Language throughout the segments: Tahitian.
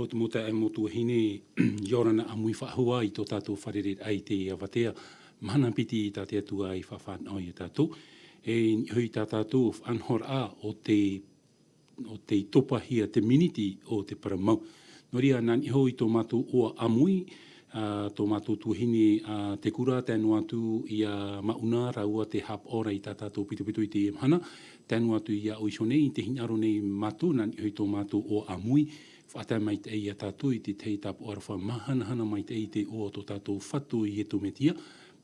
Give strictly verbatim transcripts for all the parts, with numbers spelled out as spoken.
Te mau taeaʻe, mau tuahine, ʻia ora na ʻāmui faʻahou i tō tātou fārereiraʻa i teie avatea. Mahana piti tā te Atua i faʻafānaʻo ia tātou. E niʻa hoʻi tā tātou faʻanahoraʻa o te, o tei topahia te miniti o te parau mau. Nō reira, nā niʻa hoʻi tō mātou ʻoaʻamui, ā, tō mātou tuahine, ā, Te Kura, tae noa atu ia Mauna, rāua te haʻapaʻo ra i tā tātou pitopito i teie mahana, tae noa atu ia ʻoe iho nei, tē hinaʻaro nei mātou, nā niʻa hoʻi tō mātou ʻoaʻamui, faʻatae maitaʻi ia tātou i te tahi tāpaʻo aroha, māhanahana maitaʻi i te iʻoa o tō tātou Fatu Iesu Mesia.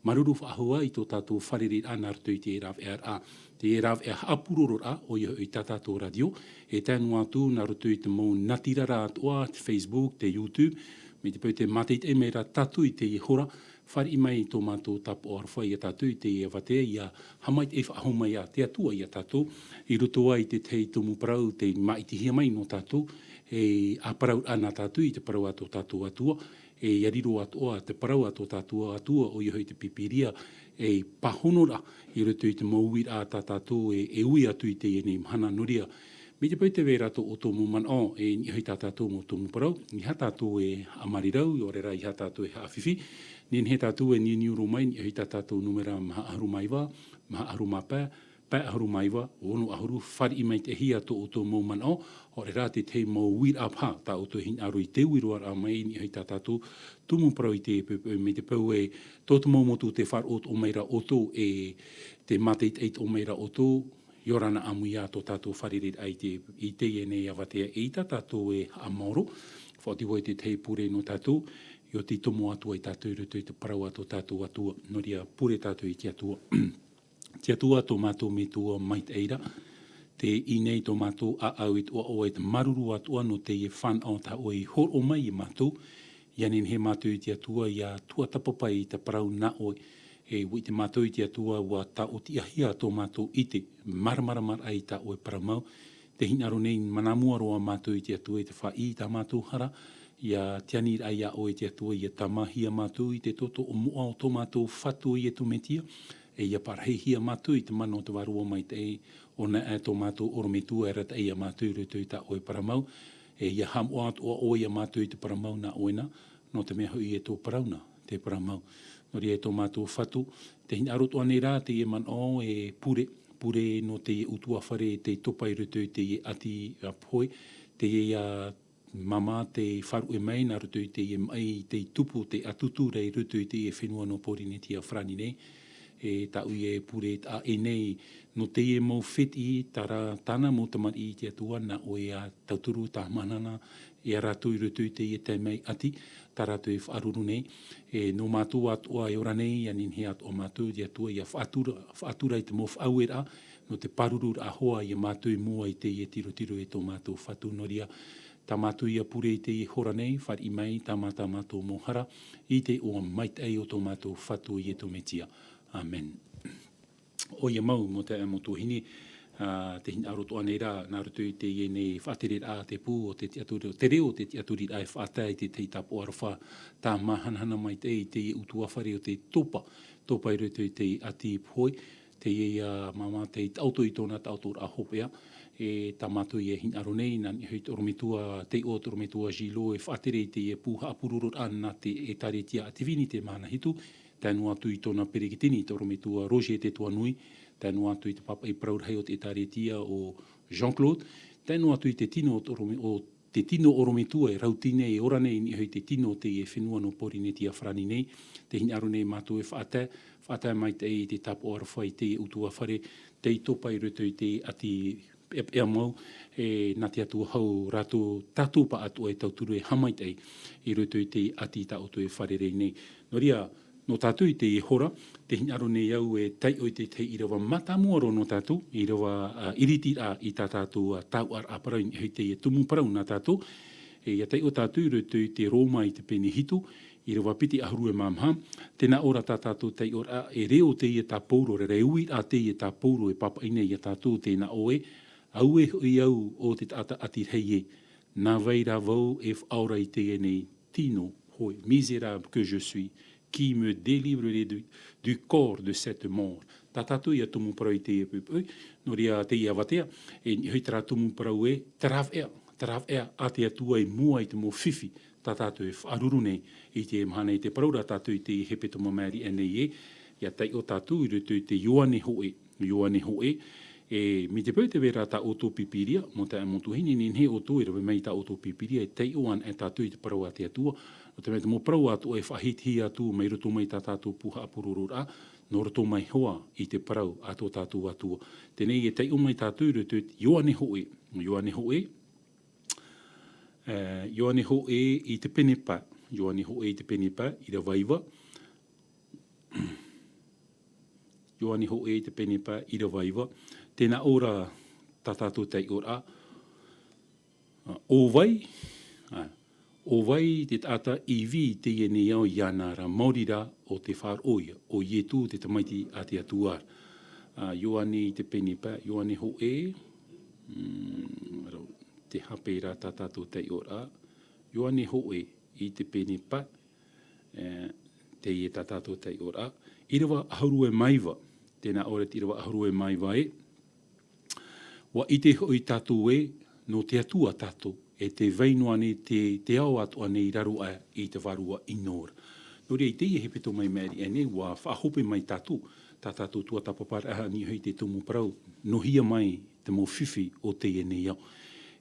Māuruuru faʻahou i tō tātou fārereiraʻa nā roto i te rāveʻaraʻa, te rāveʻa haʻapurororaʻa, ʻoia hoʻi tā tātou rātio, e tae noa atu nā roto i te mau natirara atoʻa, te Facebook, te YouTube, mai te peu tē mātaʻitaʻi mai ra tātou i teie hora, fāriʻi mai tō mātou tāpaʻo aroha ia tātou i teie avatea, ʻia haʻamaitaʻi faʻahou mai ā te Atua ia tātou, i roto aʻe i te tahi tumu parau tei māʻitihia mai nō tātou, e ʻāparauraʻa nā tātou i te parau a tō tātou Atua, e ʻia riro atoʻa te parau a tō tātou Atua, ʻoia hoʻi te Pīpīria, e pāhonoraʻa i roto i te mau uiraʻa tā tātou e, e ui atu i teie nei mahana. Nō reira, mai te peu tē vai ra tō ʻoutou mau manaʻo, e niʻa hoʻi tā tātou mau tumu parau, ʻeiaha tātou e haʻamārirau, ʻaore rā ʻeiaha tātou e haʻafifi, nehenehe tātou e niuniu roa mai, niʻa hoʻi tā tātou nūmera maha ʻahuru mā iva, maha ʻahuru mā pae, pae ʻahuru mā iva, ono ʻahuru, fāriʻi maitaʻi ia tō ʻoutou mau manaʻo, ʻaore rā te tahi mau uiraʻa paha tā ʻoutou e hinaʻaro i te uiuiraʻa mai, niʻa hoʻi tā tātou tumu parau i teie poʻipoʻi. Mai te peu e tō te mau motu tē faʻaroʻo atoʻa mai ra ʻoutou, e tē mātaʻitaʻi atoʻa mai ra ʻoutou, ʻia ora na ʻāmui ā tō tātou fārereiraʻa i te, i teie nei avatea, e ʻaita tātou e haʻamaoro, faʻaoti vau i te tahi pure nō tātou, ʻia oti tomo atoʻa ia tātou i roto i te parau a tō tātou Atua. Nō reira, pure tātou i te Atua. Te Atua, tō mātou Metua maitaʻi ra, tē ʻī nei tō mātou ʻāʻau i te ʻoaʻoa, i te māuruuru atoʻa nō teie fānaʻo tā ʻoe i hōroʻa mai ia mātou, ʻia nehenehe mātou, te Atua, ʻia tuatāpapa i te parau nā ʻoe. E ʻua ʻite mātou, te Atua, ʻua tāʻotiʻahia tō mātou ʻite, māramaramaraʻa i tā ʻoe parau mau. Tē hinaʻaro nei mātāmua roa mātou, te Atua, i te faʻaʻī i tā mātou hara, ʻia te aniraʻa ia ʻoe, te Atua, ʻia tāmāhia mātou i te toto moʻa o tō mātou Fatu Iesu Mesia, e ʻia parahihia mātou i te mana o te Vārua Maitaʻi, ʻo na ʻe tō mātou ʻorometua e arataʻi ia mātou i roto i tā ʻoe parau mau, e ʻia haʻamoʻa atoʻa ʻoe ia mātou i te parau mau nā ʻoe na, nō te mea hoʻi e tō parau na te parau mau. Nō reira, e tō mātou Fatu, tē hinaʻaro atoʻa nei rā teie manaʻo e pure, pure nō teie ʻutuāfare tei topa i roto i teie ʻati a Pohe, teie ia māmā tei faʻaruʻe mai nā roto i teie maʻi tei tupu, tei ʻatutu ra i roto i teie fenua nō Pōrīnetia Farāni nei. E tāʻu ia e pure taʻa ʻē nei nō teie mau fētiʻi, terā tāna mau tamariʻi, te Atua, nā ʻoe ʻia tauturu, tāmānana ia rātou i roto i teie taime ʻati tā rātou e faʻaruru nei. E nō mātou atoʻa e ora nei, ʻia nehenehe atoʻa mātou, te Atua, ʻia faʻatura, faʻatura i te mau faʻaueraʻa nō te pārururaʻa hoʻi ia mātou i mua i teie tirotiro, e tō mātou Fatu. Nō reira, tā mātou ia pure i teie hora nei, fāriʻi mai, tāmā tā mātou mau hara, i te iʻoa maitaʻi o tō mātou Fatu Iesu Mesia. ʻĀmene. ʻOia mau, mau taeaʻe, mau tuahine, ā, tē hinaʻaro atoʻa nei rā, nā roto i teie nei faʻatereraʻa a te pū o te tiʻaturi, te reo o te tiʻaturiraʻa e faʻatae i te tahi tāpaʻo aroha, tāmāhanahana maitaʻi i teie ʻutuāfare o tei topa, topa i roto i te ʻati Pohe, teie ia māmā tei taʻoto i tōna taʻotoraʻa hopeʻa, e tā mātou ia hinaʻaro nei, nā niʻa hoʻi te ʻorometua, te iʻoa o te ʻorometua Gilot e faʻatere i teie pū haʻapurororaʻa nā te ʻĒtārētia Ativini i te mahana hitu, tae noa atu i tōna peretiteni, te ʻorometua Roger Tetuanui, tae noa atu i te pāpaʻi parau rahi o te ʻĒtārētia ʻo Jean-Claude, tae noa atu i te tino o te ʻorome-, o te tino ʻorometua e rauti nei, e ora nei i niʻa hoʻi i te tino o teie fenua nō Pōrīnetia Farāni nei. Tē hinaʻaro nei mātou e faʻatae, faʻatae maitaʻi i te tāpaʻo aroha i teie ʻutuāfare tei topa i roto i te ʻati peʻapeʻa mau, e, nā te Atua hau rātou, tātou pāʻatoʻa e tauturu, e haʻamaitaʻi i roto i te ʻati tā ʻoutou e fārerei nei. Nō reira, nō tātou i teie hora, tē hinaʻaro nei au e taiʻo i te tahi ʻīrava mātāmua roa nō tātou, ʻīrava, ā, ʻiritiraʻa i tā tātou, ā, taoʻaraʻa parau i niʻa hoʻi i teie tumu parau nā tātou, e, ʻia taiʻo tātou i roto i te Roma i te pene hitu, ʻīrava piti ʻahuru e mā maha, tē nā ʻō ra tā tātou taiʻoraʻa, e reo teie tā Pauro, rerei uiraʻa teie tā Pauro e pāpaʻi nei ia tātou, tē nā ʻō ē, auē hoʻi au ʻo te taʻata ʻati rahi ē, nā vai rā vau e faʻaora i teie nei tino hoe, misérable que je suis, qui me délivrerait du, du corps de cette mort. Tā tātou ia tumu parau i teie poʻipoʻi, nō reira teie avatea, e niʻa hoʻi terā tumu parau ē, te rāveʻa, taraveʻa a te Atua i mua i te mau fifi tā tātou e faʻaruru nei i te mahana i te parau ra tātou i te hepetoma maʻiri aʻe nei ē, ia taiʻo tātou i roto i te Ioane hōʻē, Ioane hōʻē, e, mai te peu te vera tā ʻoutou Pīpīria, mau taeaʻe mau tuahine, nehenehe ʻoutou e rave mai tā ʻoutou Pīpīria, e taiʻo anaʻe tātou i te parau a te Atua, nō te mea te mau parau atoʻa e faʻahitihia atu mai roto mai tā tātou pū haʻapurororaʻa, nō roto mai hoʻi i te parau a tō tātou Atua. Teie e taiʻo mai tātou i roto i te Ioane hōʻē, Ioane hōʻē, e, Ioane hōʻē i te pene pae, Ioane hōʻē i te pene pae, ʻīrava iva, Ioane hōʻē i te pene pae, ʻīrava iva, tē nā ʻō ra tā tātou taiʻoraʻa, ʻo vai, ʻo vai te taʻata i vī i teie nei ao iāna ra, maori rā ʻo tē faʻaroʻo ia, ʻo Ietu te Tamaiti a te Atua ra. Ioane i te pene pae, Ioane hōʻē, mm, rau, te hape ra tā tātou taiʻoraʻa, Ioane hōʻē i te pene pae, e, teie tā tātou taiʻoraʻa, ʻīrava ʻahuru e mā iva, tē nā ʻō ra te ʻīrava ʻahuru e mā iva ē, ʻUa ʻite hoʻi tātou ē, nō te Atua tātou, e tē vai noa nei te, te ao atoʻa nei i raro aʻe i te vārua ʻino ra. Nō reira i teie hepetoma maʻiri aʻe nei, ʻua faʻahope mai tātou, tā tātou tuatāpaparaʻa i niʻa i te tumu parau, nō hea mai te mau fifi o teie nei ao.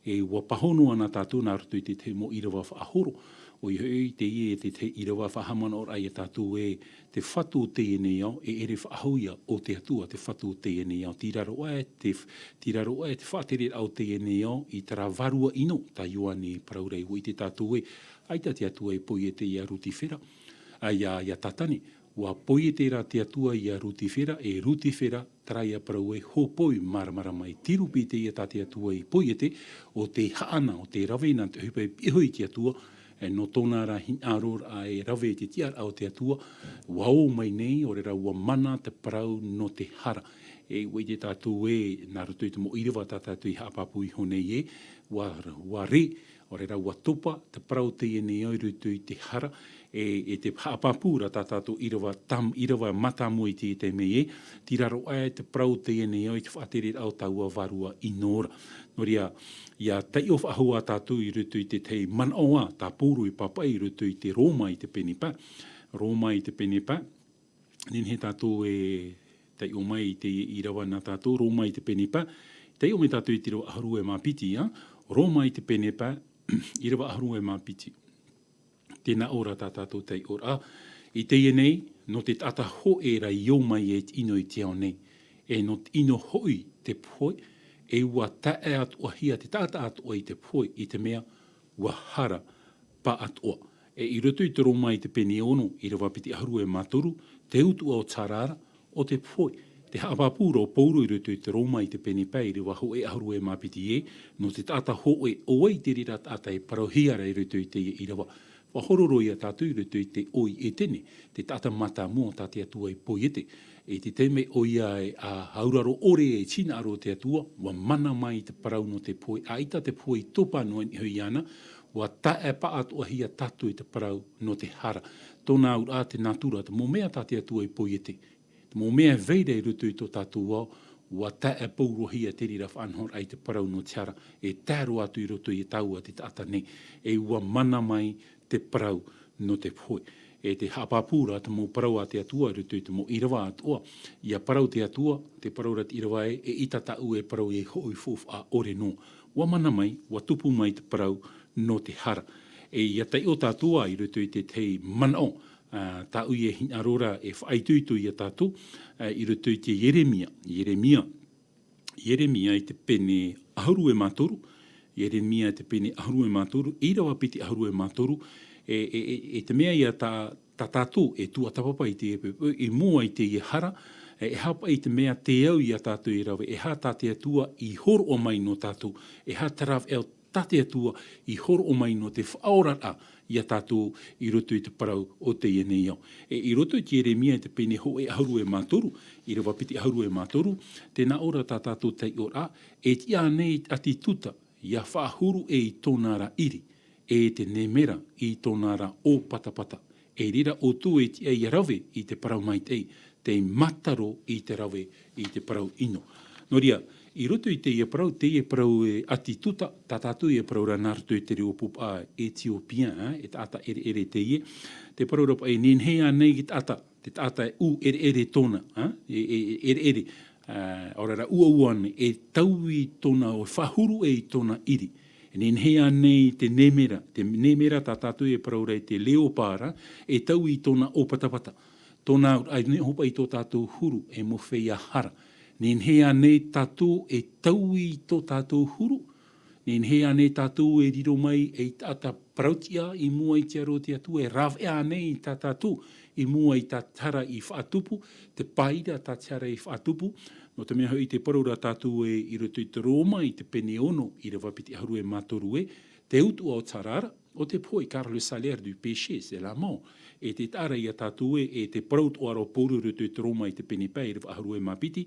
E ʻua pāhono ana tātou nā roto i te tahi mau ʻīrava faʻahoro, ʻoia hoʻi teie te tahi ʻīrava faʻahaʻamanaʻoraʻa ia tātou ē, te Fatu o teie nei ao, e ʻere faʻahou ia ʻo te Atua te Fatu o teie nei ao. Tei raro aʻe te, tei raro aʻe te faʻatereraʻa o teie nei ao i terā vārua ʻino, tā Ioane i parau ra, ʻua ʻite tātou ē, ʻaita te Atua i poiete ia Rutifera, ā, ia, ia Tātane, ʻua poiete rā te Atua ia Rutifera, e Rutifera, terā ia parau ē, hōpoi māramarama. E tirupi teie tā te Atua i poiete, ʻo tē haʻana, ʻo tē rave na te ʻohipa e piʻi iho i te Atua, e nō tōna ra hinaʻaroraʻa e rave i te tiʻaraʻa o te Atua, ʻua ō mai nei, ʻo reira ʻua mana te parau nō te hara. E ʻua ʻite tātou ē, nā roto i te mau ʻīrava tā tātou i haʻapāpū iho nei ē, ʻua, ʻua rē, ʻo reira ʻua topa te parau teie nei ao i roto i te hara, e, e te haʻapāpū ra tā tātou ʻīrava tam-, ʻīrava mātāmua i teie taime ē, tei raro aʻe te parau teie nei ao i te faʻatereraʻa o taua vārua ʻino ra. Nō reira, ʻia taiʻo faʻahou ā tātou i roto i te tahi manaʻo ā tā Pauro i pāpaʻi i roto i te Roma i te pene pae. Roma i te pene pae. Nehenehe tātou e taiʻo mai i te ʻīrava nā tātou, Roma i te pene pae. Taiʻo mai tātou i te ʻīrava ʻahuru e mā piti, ā? Roma i te pene pae, ʻīrava ʻahuru e mā piti. Tē nā ʻō ra tā tātou taiʻoraʻa. I teie nei, nō te taʻata hōʻē rā i ō mai e te ʻino i te ao nei, e nō te ʻino hoʻi te pohe, e ʻua tae atoʻahia te taʻata atoʻa i te pohe, i te mea, ʻua hara pāʻatoʻa. E i roto i te Roma i te pene ono, ʻīrava piti ʻahuru e mā toru, te utuʻa o te hara ra, ʻo te pohe. Te haʻapāpū ra ʻo Pauro i roto i te Roma i te pene pae, ʻīrava hōʻē ʻahuru e mā piti ē, nō te taʻata hōʻē, ʻo vai te reira taʻata e parauhia ra i roto i teie ʻīrava. Faʻahoro roa ia tātou i roto i te ʻō i ʻEtene, te taʻata mātāmua tā te Atua i poiete. I te taime ʻoia e, ā, auraro ʻore e hinaʻaro te Atua, ʻua mana mai te parau nō te pohe, ʻaita te pohe i topa noa i niʻa iho iāna, ʻua tae pāʻatoʻahia tātou i te parau nō te hara. Tōna auraʻa te nātura, te mau mea tā te Atua i poiete. Te mau mea e vai ra i roto i tō tātou ao, ʻua tae paurohia te reira faʻanahoraʻa i te parau nō te hara, e tae roa atu i roto ia tāua te taʻata nei, e ʻua mana mai te parau nō te pohe. E te haʻapāpū ra te mau parau a te Atua i roto i te mau ʻīrava atoʻa, ʻia parau te Atua, tē parau ra te ʻīrava ē, eʻita tāʻu e parau e hoʻi faufaʻa ʻore noa. ʻUa mana mai, ʻua tupu mai te parau nō te hara. E ʻia taiʻo tātou ā i roto i te tahi manaʻo, ā, tāʻu e hinaʻaro ra e faʻaitoito ia tātou, ā, i roto i te Ieremia, Ieremia, Ieremia i te pene ʻahuru e mā toru, Ieremia i te pene ʻahuru e mā toru, ʻīrava piti ʻahuru e mā toru, e, e, e, e te mea ia tā, tā tātou e tuatāpapa i te, i mua i teie hara, e, e aha paʻi te mea te au ia tātou e rave, e aha tā te Atua i hōroʻa mai nō tātou, e aha te rāveʻa tā te Atua i hōroʻa mai nō te faʻaoraraʻa ia tātou i roto i te parau o teie nei ao. E i roto i te Ieremia i te pene hōʻē ʻahuru e mā toru, ʻīrava piti ʻahuru e mā toru, tē nā ʻō ra tā tātou taiʻoraʻa, e tiʻa nei ʻati Tuta, ʻia faʻahuru ʻē i tōna ra ʻiri, e te nemera i tōna ra ʻōpatapata. E reira ʻoutou e tiʻa ʻia rave i te parau maitaʻi, tei mātaro i te rave i te parau ʻino. Nō reira, I roto i teie parau, teie parau e ʻati tuta, tā tātou e parau ra nā roto i te reo pūpaʻa Etiopia, e taʻata ʻereʻere teie. Te parau ra paʻi, e nehenehe ānei te taʻata, te taʻata ʻū ʻereʻere tōna, e, e, e ʻereʻere, ʻaore ra ʻuaʻua ānei, e taui tōna, ʻo faʻahuru ʻē i tōna ʻiri. E nehenehe ānei te nemera, te nemera tā tātou e parau ra i te leopara, e taui i tōna ʻōpatapata. Tōna auraʻa e nehenehe hoʻi i tō tātou huru, e mōhia hara. Nehenehe ānei tātou e taui i tō tātou huru? Nehenehe ānei tātou e riro mai ei taʻata parautiʻa i mua i te aro o te Atua, e rāveʻa ānei tā tātou i mua i tā te hara i faʻatupu, te paira tā te hara i faʻatupu? Nō te mea hoʻi te parau ra tātou ē i roto i te Roma i te pene ono, ʻīrava piti ʻahuru e mā toru ē, te utuʻa o te hara ra, ʻo te pohe, car le salaire du péché, c'est la mort. E te taʻa ra ia tātou ē, e te parau atoʻa ra ʻo Pauro i roto i te Roma i te pene pae, ʻīrava ʻahuru e mā piti,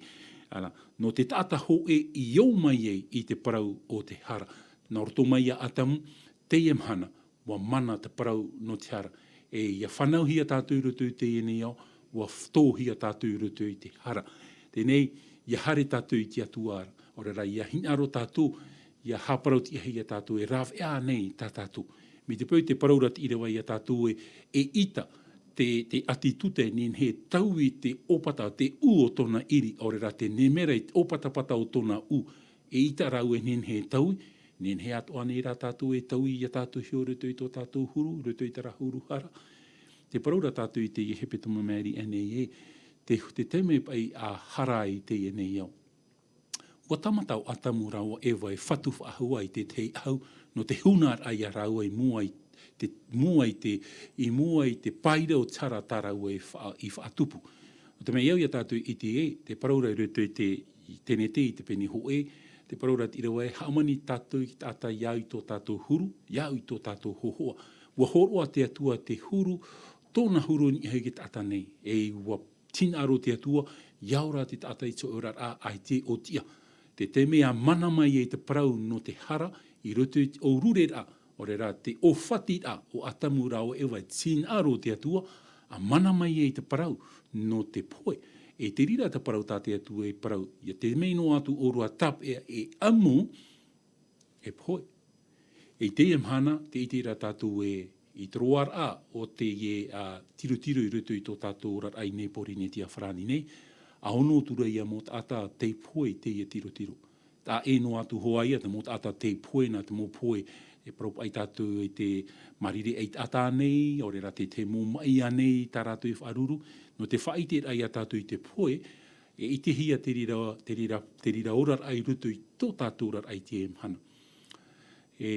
ā, nō te taʻata hōʻē i ō mai ai i te parau o te hara. Nā roto mai ia Atamu, teie mahana, ʻua mana te parau nō te hara. E ʻia fānauhia tātou i roto i teie nei ao, ʻua tōhia tātou i roto i te hara. Teie nei, ʻia haere tātou i te Atua ra, ʻaore ra ʻia hinaʻaro tātou, ʻia haʻaparau-tiʻahia tātou, e rāveʻa ānei tā tātou. Mai te peu te parau ra te ʻīrava ia tātou ē, eʻita te, te ʻati tuta e nehenehe e taui i te ʻōpata, te ʻū o tōna ʻiri, ʻaore ra te nemera i te ʻōpatapata o tōna ʻū. Eʻita rāua e nehenehe e taui, nehenehe atoʻa ānei rā tātou e taui ia tātou iho i roto i tō tātou huru, i roto i terā huru hara? Te parau ra tātou i teie hepetoma maere ānei ē, te, te taime paʻi a hara ai teie nei ao. ʻUa tāmata ʻo Atamu rāua ʻo Eva e fatu faʻahou i te tahi ʻahu, nō te huna ra ia rāua i mua i te, mua i te, i mua i te paira o te hara tā rāua i faʻa-, i faʻatupu. Nō te mea e au ia tātou i ʻite ē, te parau ra i roto i te, i Tenete i te pene hōʻē, te parau ra te ʻīrava ē, hāmani tātou i te taʻata i au i tō tātou huru, i au i tō tātou hōhoʻa. ʻUa hōroʻa te Atua te huru, tōna huru i niʻa iho i te taʻata nei. E ʻua hinaʻaro te Atua, ʻia ora te taʻata i te hōʻē oraraʻa ʻaita ʻo tiʻa. Te taime a mana mai ai te parau nō te hara, i roto i te ʻōrureraʻa, ʻaore ra te ʻōfatiraʻa o Atamu rāua ʻo Eva, e hinaʻaro te Atua, a mana mai ai te parau nō te pohe. E te reira te parau tā te Atua e parau, ʻia tae mai noa atu ʻōrua tāpeʻa e ʻamu, e pohe. I teie mahana, tē ʻite ra tātou ē, i te roaraʻa o teie, ā, tirotiro i roto i tō tātou oraraʻa i nei Pōrīnetia Farāni nei, ʻa ono atu ra ia mau taʻata tei pohe i teie tirotiro. Taʻa ʻē noa atu hoʻi ia te mau taʻata tei pohe nā te mau pohe e parau paʻi tātou i te mārire ʻaita ānei, ʻaore ra te, te mau maʻi ānei tā rātou e faʻaruru, nō te faʻaʻiteraʻa ia tātou i te pohe, e ʻitehia te reira, te reira, te reira oraraʻa i roto i tō tātou oraraʻa i teie mahana. E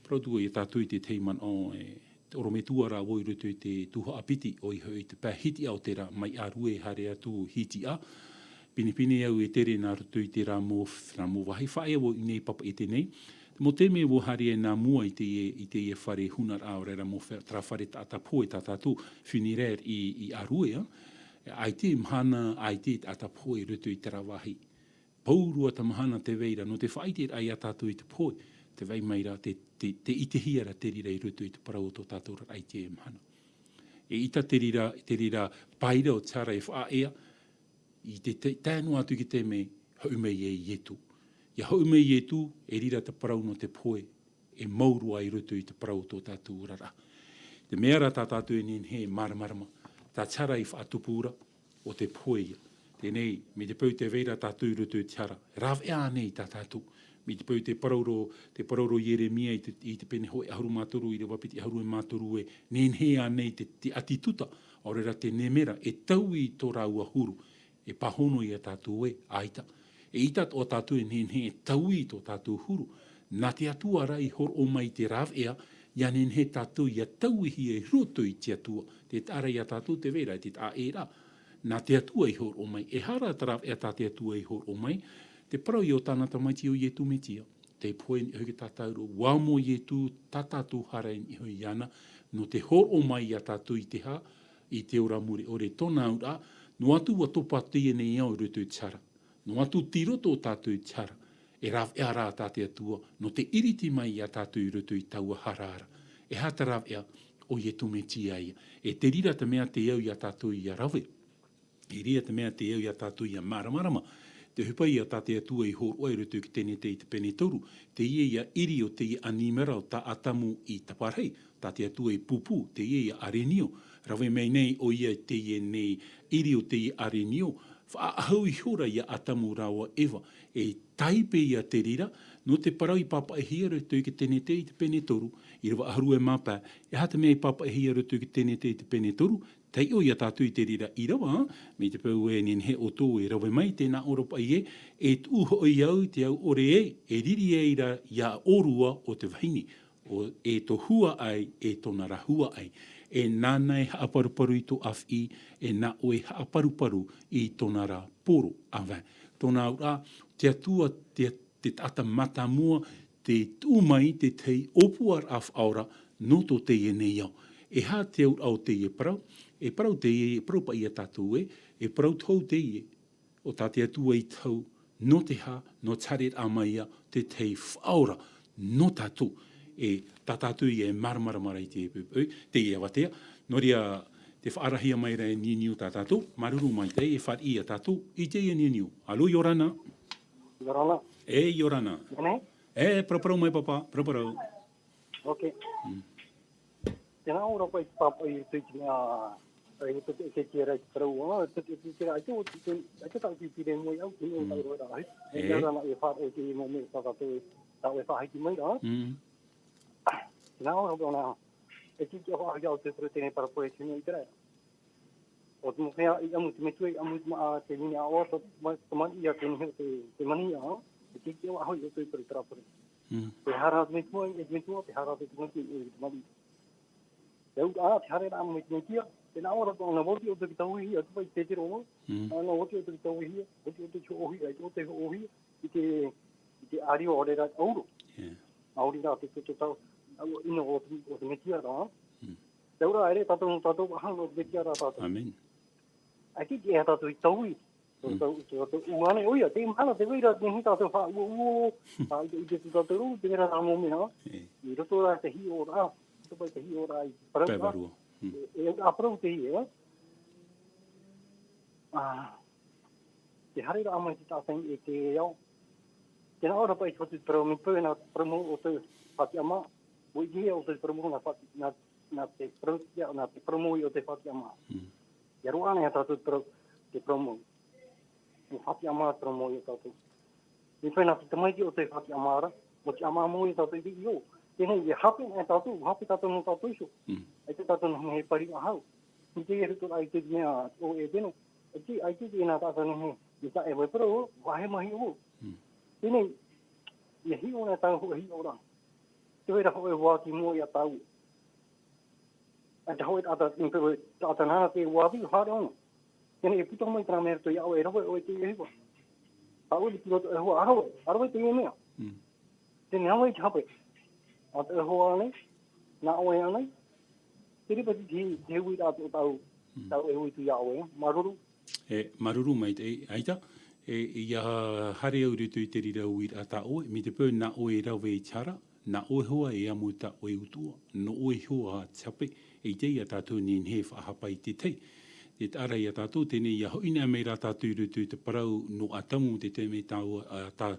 parau atu ia tātou i te tahi manaʻo, e, te ʻorometua rā vau i roto i te tuhaʻa piti, ʻoia hoʻi te pae hitiʻa o terā, mai ʻĀrue haere atu hitiʻa. Pinepine au e tere nā roto i terā mau, terā mau vāhi, faʻaea vau i ʻō nei i Papeʻete nei. Te mau taime vau haere ai nā mua i teie, i teie fare hunaraʻa, ʻaore ra mau fa-, terā fare taʻata pohe tā tātou, funéraire i, i ʻĀrue, ā. ʻAita e mahana, ʻaita e taʻata pohe i roto i terā vāhi. Pauroa te mahana tē vai ra, nō te faʻaʻiteraʻa ia tātou i te pohe, tē vai mai ra te, te, te ʻitehia ra te reira i roto i te parau o tō tātou oraraʻa i teie mahana. Eʻita te reira, te reira paira o te hara e faʻaea, i te, te, tae noa atu i te taime hoʻi mai ai Ietu. ʻIa hoʻi mai Ietu, e reira te parau nō te pohe, e mau roa i roto i te parau o tō tātou oraraʻa. Te mea rā tā tātou e nehenehe e māramarama, tā te hara i faʻatupu ra, ʻo te pohe ia. Teie nei, mai te peu tē vai ra tātou i roto i te hara, rāveʻa ānei tā tātou? Mai te peu tē parau ra, tē parau ra Ieremia i te, i te pene hōʻē ʻahuru mā toru, ʻīrava piti ʻahuru e mā toru ē, nehenehe ānei te, te ʻati tuta, ʻaore ra te nemera, e taui i tō rāua huru? E pāhono ia tātou ē, ʻaita. Eʻita atoʻa tātou e nehenehe e taui i tō tātou huru. Nā te Atua rā i hōroʻa mai te rāveʻa, ʻia nehenehe tātou ʻia tauihia i roto i te Atua. Te taʻa ra ia tātou tē vai ra, te taʻa ʻē ra. Nā te Atua i hōroʻa mai. E aha rā te rāveʻa tā te Atua i hōroʻa mai? Te parau ia o tāna tamaiti ʻo Ietu Metia. Tei pohe i niʻa iho i te tātauro, ʻua amo Ietu tā tātou hara i niʻa iho iāna, nō te hōroʻa mai ia tātou i te hā, i te ora mure ʻore i tōna auraʻa, noa atu ʻua topa teie nei ao i roto i te hara. Noa atu tei roto tātou i te hara, e rāveʻa rā tā te Atua, nō te ʻiriti mai ia tātou i roto i taua hara ra. E aha te rāveʻa? ʻO Ietu Metia ia. E te reira te mea tē au ia tātou ʻia rave. E reira te mea tē au ia tātou ʻia māramarama. Te ʻohipa ia tā te Atua i hōroʻa i roto i te Tenete i te pene toru, teie ia ʻiri o teie ʻanimera o tā Atamu i taparahi, tā te Atua i pūpū, teie ia ʻarenio, rave mai nei ʻoia i teie nei ʻiri o teie ʻarenio, faʻaʻahu ihora ia Atamu rāua Eva, e taipe ia te reira, nō te parau i pāpaʻihia i roto i te Tenete i te pene toru, ʻīrava ʻahuru e mā pae, e aha te mea i pāpaʻihia i roto i te Tenete i te pene toru, taiʻo ia tātou i te reira ʻīrava, mai te peu e nehenehe ʻoutou e rave mai, tēnā ʻō ra paʻi ē, e tuʻu hoʻi au i te au ʻore ē, e riri ai ra ia ʻōrua o te vahine, ʻo, e tō huaʻai, e tōna ra huaʻai. E nāna e haʻaparuparu i tō ʻāfiʻi, e nā ʻoe e haʻaparuparu i tōna ra poro, ʻāvae. Tōna auraʻa, te Atua, te, te taʻata mātāmua, tē tuʻu mai te tahi ʻōpuaraʻa faʻaora nō tō teie nei ao. E aha te auraʻa o teie parau? E parau teie, e parau paʻi ia tātou ē, e parau tohu teie, ʻo tā te Atua i tohu, nō te aha, nō te haereraʻa mai ia, te tahi faʻaora, nō tātou. E tā tātou ia e māramarama ra i te, e, teie avatea. Nō reira, tē faʻaarahia mai ra e Niuniu tā tātou, māuruuru maitaʻi, e fāriʻi ia tātou, i teie Niuniu. Alo, ʻia ora na. ʻIa ora na. E, ʻia ora na. Nene? E, paraparau mai, pāpā, paraparau. Ok. Mm. Tēnā ʻō ra paʻi te pāpaʻi i roto i te mea, i roto i te, te, te, te parau, ā, te, te, te, te, ʻaita, te, te, ʻaita tāʻu i pīhaʻi mai au, te mea o Mm. tāʻu roa rā, e. E. Ia rā na e faʻaroʻo i te mau mea tā tātou, tāʻu e faʻahiti mai ra. Mm. Tēnā ʻō ra paʻi ʻōna, e tītī ʻoaʻoa au te parau tēnei parau e tino i te raʻa. ʻO te mea i ʻamu te metua, i ʻamu te ma-, te vahine ʻāʻau, te ma-, te mani ia te nihi o te, te mani ia, e tītī ʻoaʻoa hoʻi ʻoutou i parau terā parau. Mm. E hara te metua, e te metua, e hara te tamaiti, e te mani. E au, ā, te haereraʻa mai te Mesia, tēnā ʻō ra paʻi ʻōna, ʻua oti ʻoutou i te tauihia, atu paʻi i Petero, Mm. ʻōna, ʻua oti ʻoutou i te tauihia, ʻua oti ʻoutou i te hoʻohia, i te ʻō i te, i te ʻārio ʻaore rā ʻauro. Yeah. Maori rā te, te, te tau, au, ʻino o te, o te Mesia rā. Mm. Te auraʻa, ʻeʻere tātou, tātou faʻahou nō te Mesia rā tātou. Amen. ʻAita e ʻere tātou i taui. Mm. Tātou, tātou, ʻua ʻō nei, ʻoia, teie mahana, tē vai ra, nehenehe tātou faʻauouo, ā, i te, i te, tātou rou, te mea rā mau mea, E. i roto rā te hiʻoraʻa, i roto paʻi te hiʻoraʻa i te parau, Pae vārua. Mm. E, e, ā, parau teie, ā. Ā, te haereraʻa mai te taʻata i te ao. Tēnā ʻō ra paʻi te Atua i te parau, mai te peu nā te parau mau o te Fātiʻama, ʻua ʻitehia ʻoutou i te parau mau nā Fāti-, nā, nā te parau, nā te parau mau o te Fātiʻama. Mm. ʻIa roaʻa anaʻe tātou te parau, te parau mau. ʻUa Fātiʻama te parau mau ia tātou. Mai te peu nā te tamaiti ʻoutou e Fātiʻama ra, ʻua Fātiʻama mau ia tātou i te iʻoa. Teie nei, ʻia hape anaʻe tātou, ʻua hape tātou nō tātou iho. Mm. ʻAita tātou nō te mea e pari faʻahou. Mai te roto rā i te mea o ʻEtena. ʻAita, ʻaita e nā tātou nō te mea, i tā e vai parau, ʻua hē mahi ʻo. Mm. Teie nei, ʻia hiʻo anaʻe tātou hōʻē hiʻoraʻa. Tē vai ra hōʻē hoa ki mua ia tāua. ʻAita hōʻē taʻata, i te, taʻata nāna te ʻua ʻāvaʻe, haere ʻōna. Teie nei e puta mai terā mea i roto iā ʻoe, e rave ʻoe i te ʻohipa. Tāʻu i te puta atu e hoa, ʻa rave, ʻa rave teie mea. Mm. Teie nei ʻa vai te hape. ʻA te hoa ānei, nā ʻoe ānei. Te reira paʻi te, te uiraʻa o tāʻu, Mm. tāʻu e ui atu iā ʻoe, māuruuru. E, māuruuru maitaʻi, ʻaita. E, ʻia haere au i roto i te reira uiraʻa tā ʻoe, mai te peu nā ʻoe e rave i te hara, nā ʻoe hoʻi e ʻamu i tā ʻoe utuʻa, nō ʻoe hoʻi te hape, e ʻite ia tātou nehenehe e faʻahapa i te tahi. Tē taʻa ra ia tātou, teie nei ʻia hoʻi anaʻe mai rā tātou i roto i te parau nō Atamu, te taime tā, ā, tā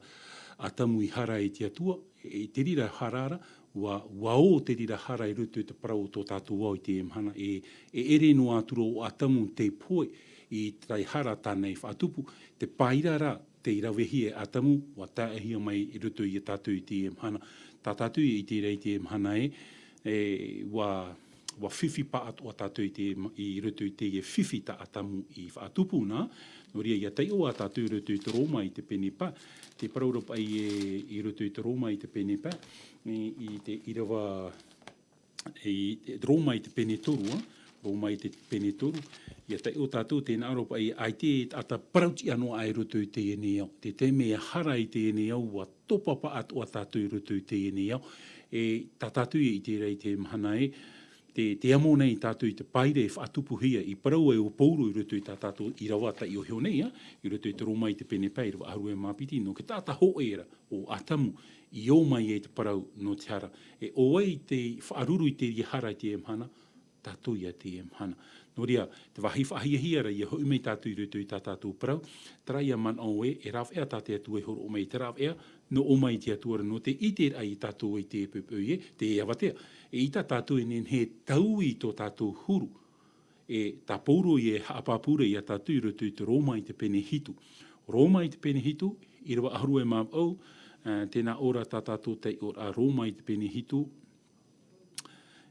Atamu i hara i te Atua, e, te reira hara ra, ʻua, ʻua ō te reira hara i roto i te parau o tō tātou ao i teie mahana, e, e ʻere noa atu ra ʻo Atamu tei pohe i te hara tāna i faʻatupu, te paira ra, tei ravehia e Atamu, ʻua taeʻahia mai i roto ia tātou i teie mahana. Tā tātou e ʻite ra i teie mahana ē, e, ʻua, ʻua fifi pāʻatoʻa tātou i te ma-, i roto i teie fifi tā Atamu i faʻatupu na. Nō reira, ʻia taiʻo ā tātou i roto i te Roma i te pene pae, te parau ra paʻi ē, i roto i te Roma i te pene pae, i, i te ʻīrava, i te Roma i te pene toru, ā, Roma i te pene toru, ʻia taiʻo tātou tēnā ra paʻi, ʻaita e taʻata parautiʻa noa aʻe i roto i teie nei ao. Te taime e hara i teie nei ao, ʻua topa pāʻatoʻa tātou i roto i teie nei ao. E tā tātou e ʻite ra i teie mahana ē, tē, tē amo nei tātou i te paira e faʻatupuhia, i parau ai ʻo Pauro i roto i tā tātou ʻīrava taiʻo iho nei, ā, i roto i te Roma i te pene pae, ʻīrava ʻahuru e mā piti, nō te taʻata hōʻē ra, ʻo Atamu, i ō mai ai te parau nō te hara. E ʻo vai tei faʻaruru i te hara i teie mahana, tātou ia teie mahana. Nō reira, te vāhi faʻahiahia ra, ʻia hoʻi mai tātou i roto i tā tātou parau, terā ïa manaʻo ē, e rāveʻa tā te Atua e hōroʻa mai, te rāveʻa, nō ʻō mai te Atua ra, nō te ʻiteraʻa ia tātou i teie poʻipoʻi ē, teie avatea. E ʻaita tātou e nehenehe e taui i tō tātou huru. E tā Pauro ïa e haʻapāpū ra ia tātou i roto i te Roma i te pene hitu. Roma i te pene hitu, ʻīrava ʻahuru e mā vaʻu, ā, tē nā ʻō ra tā tātou taiʻoraʻa, Roma i te pene hitu,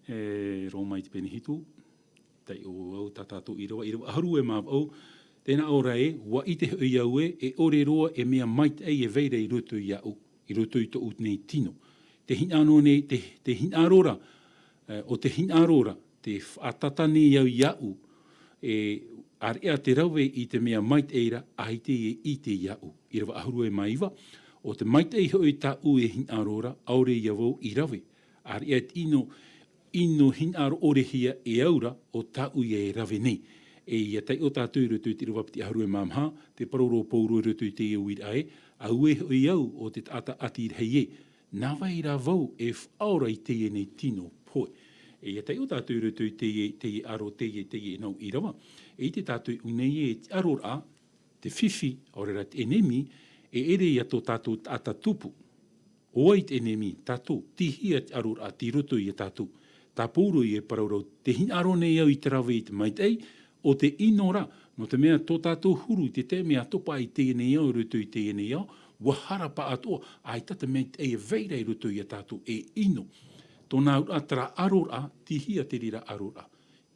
e, Roma i te pene hitu, taiʻo vau tā tātou ʻīrava, ʻīrava ʻahuru e mā vaʻu, tē nā ʻō ra ē, ʻua ʻite hoʻi au ē, e ʻore roa e mea maitaʻi e vai ra i roto iāʻu, i roto i tōʻu nei tino. Tē hinaʻaro nei, tē, tē hinaʻaro ra, e, ʻo tē hinaʻaro ra, tē faʻatata nei au iāʻu, e, ʻāreʻa te rave i te mea maitaʻi ra, ʻaita e ʻite iāʻu. ʻĪrava ʻahuru e mā iva, ʻo te maitaʻi hoʻi tāʻu e hinaʻaro ra, ʻaore ia vau i rave. ʻĀreʻa te ʻino, ʻino hinaʻaro ʻore hia e au ra, ʻo tāʻu ïa e rave nei. E ʻia taiʻo tātou i roto i te ʻīrava piti ʻahuru e mā maha, tē parau ra Pauro i roto i teie uiraʻa ē, auē hoʻi au, ʻo te taʻata ʻati rahi ē, nā vai rā vau e faʻaora i teie nei tino pohe. E ʻia taiʻo tātou i roto i teie, teie aro, teie, teie nau ʻīrava. E ʻite tātou i ʻō nei ē, te aroraʻa, te fifi, ʻaore ra te ʻenemi, e ʻere ia tō tātou taʻata tupu. ʻO vai te ʻenemi? Tātou, tei hea te aroraʻa tei roto ia tātou? Tā Pauro ïa e parau ra, tē hinaʻaro nei au i te rave i te maitaʻi, ʻo te ʻino ra, nō te mea tō tātou huru i te taime ʻa topa i teie nei ao, i roto i teie nei ao, ʻua hara pāʻatoʻa, ʻaita te maitaʻi e vai ra i roto ia tātou, e ʻino. Tōna auraʻa, terā aroraʻa, tei hea te reira aroraʻa?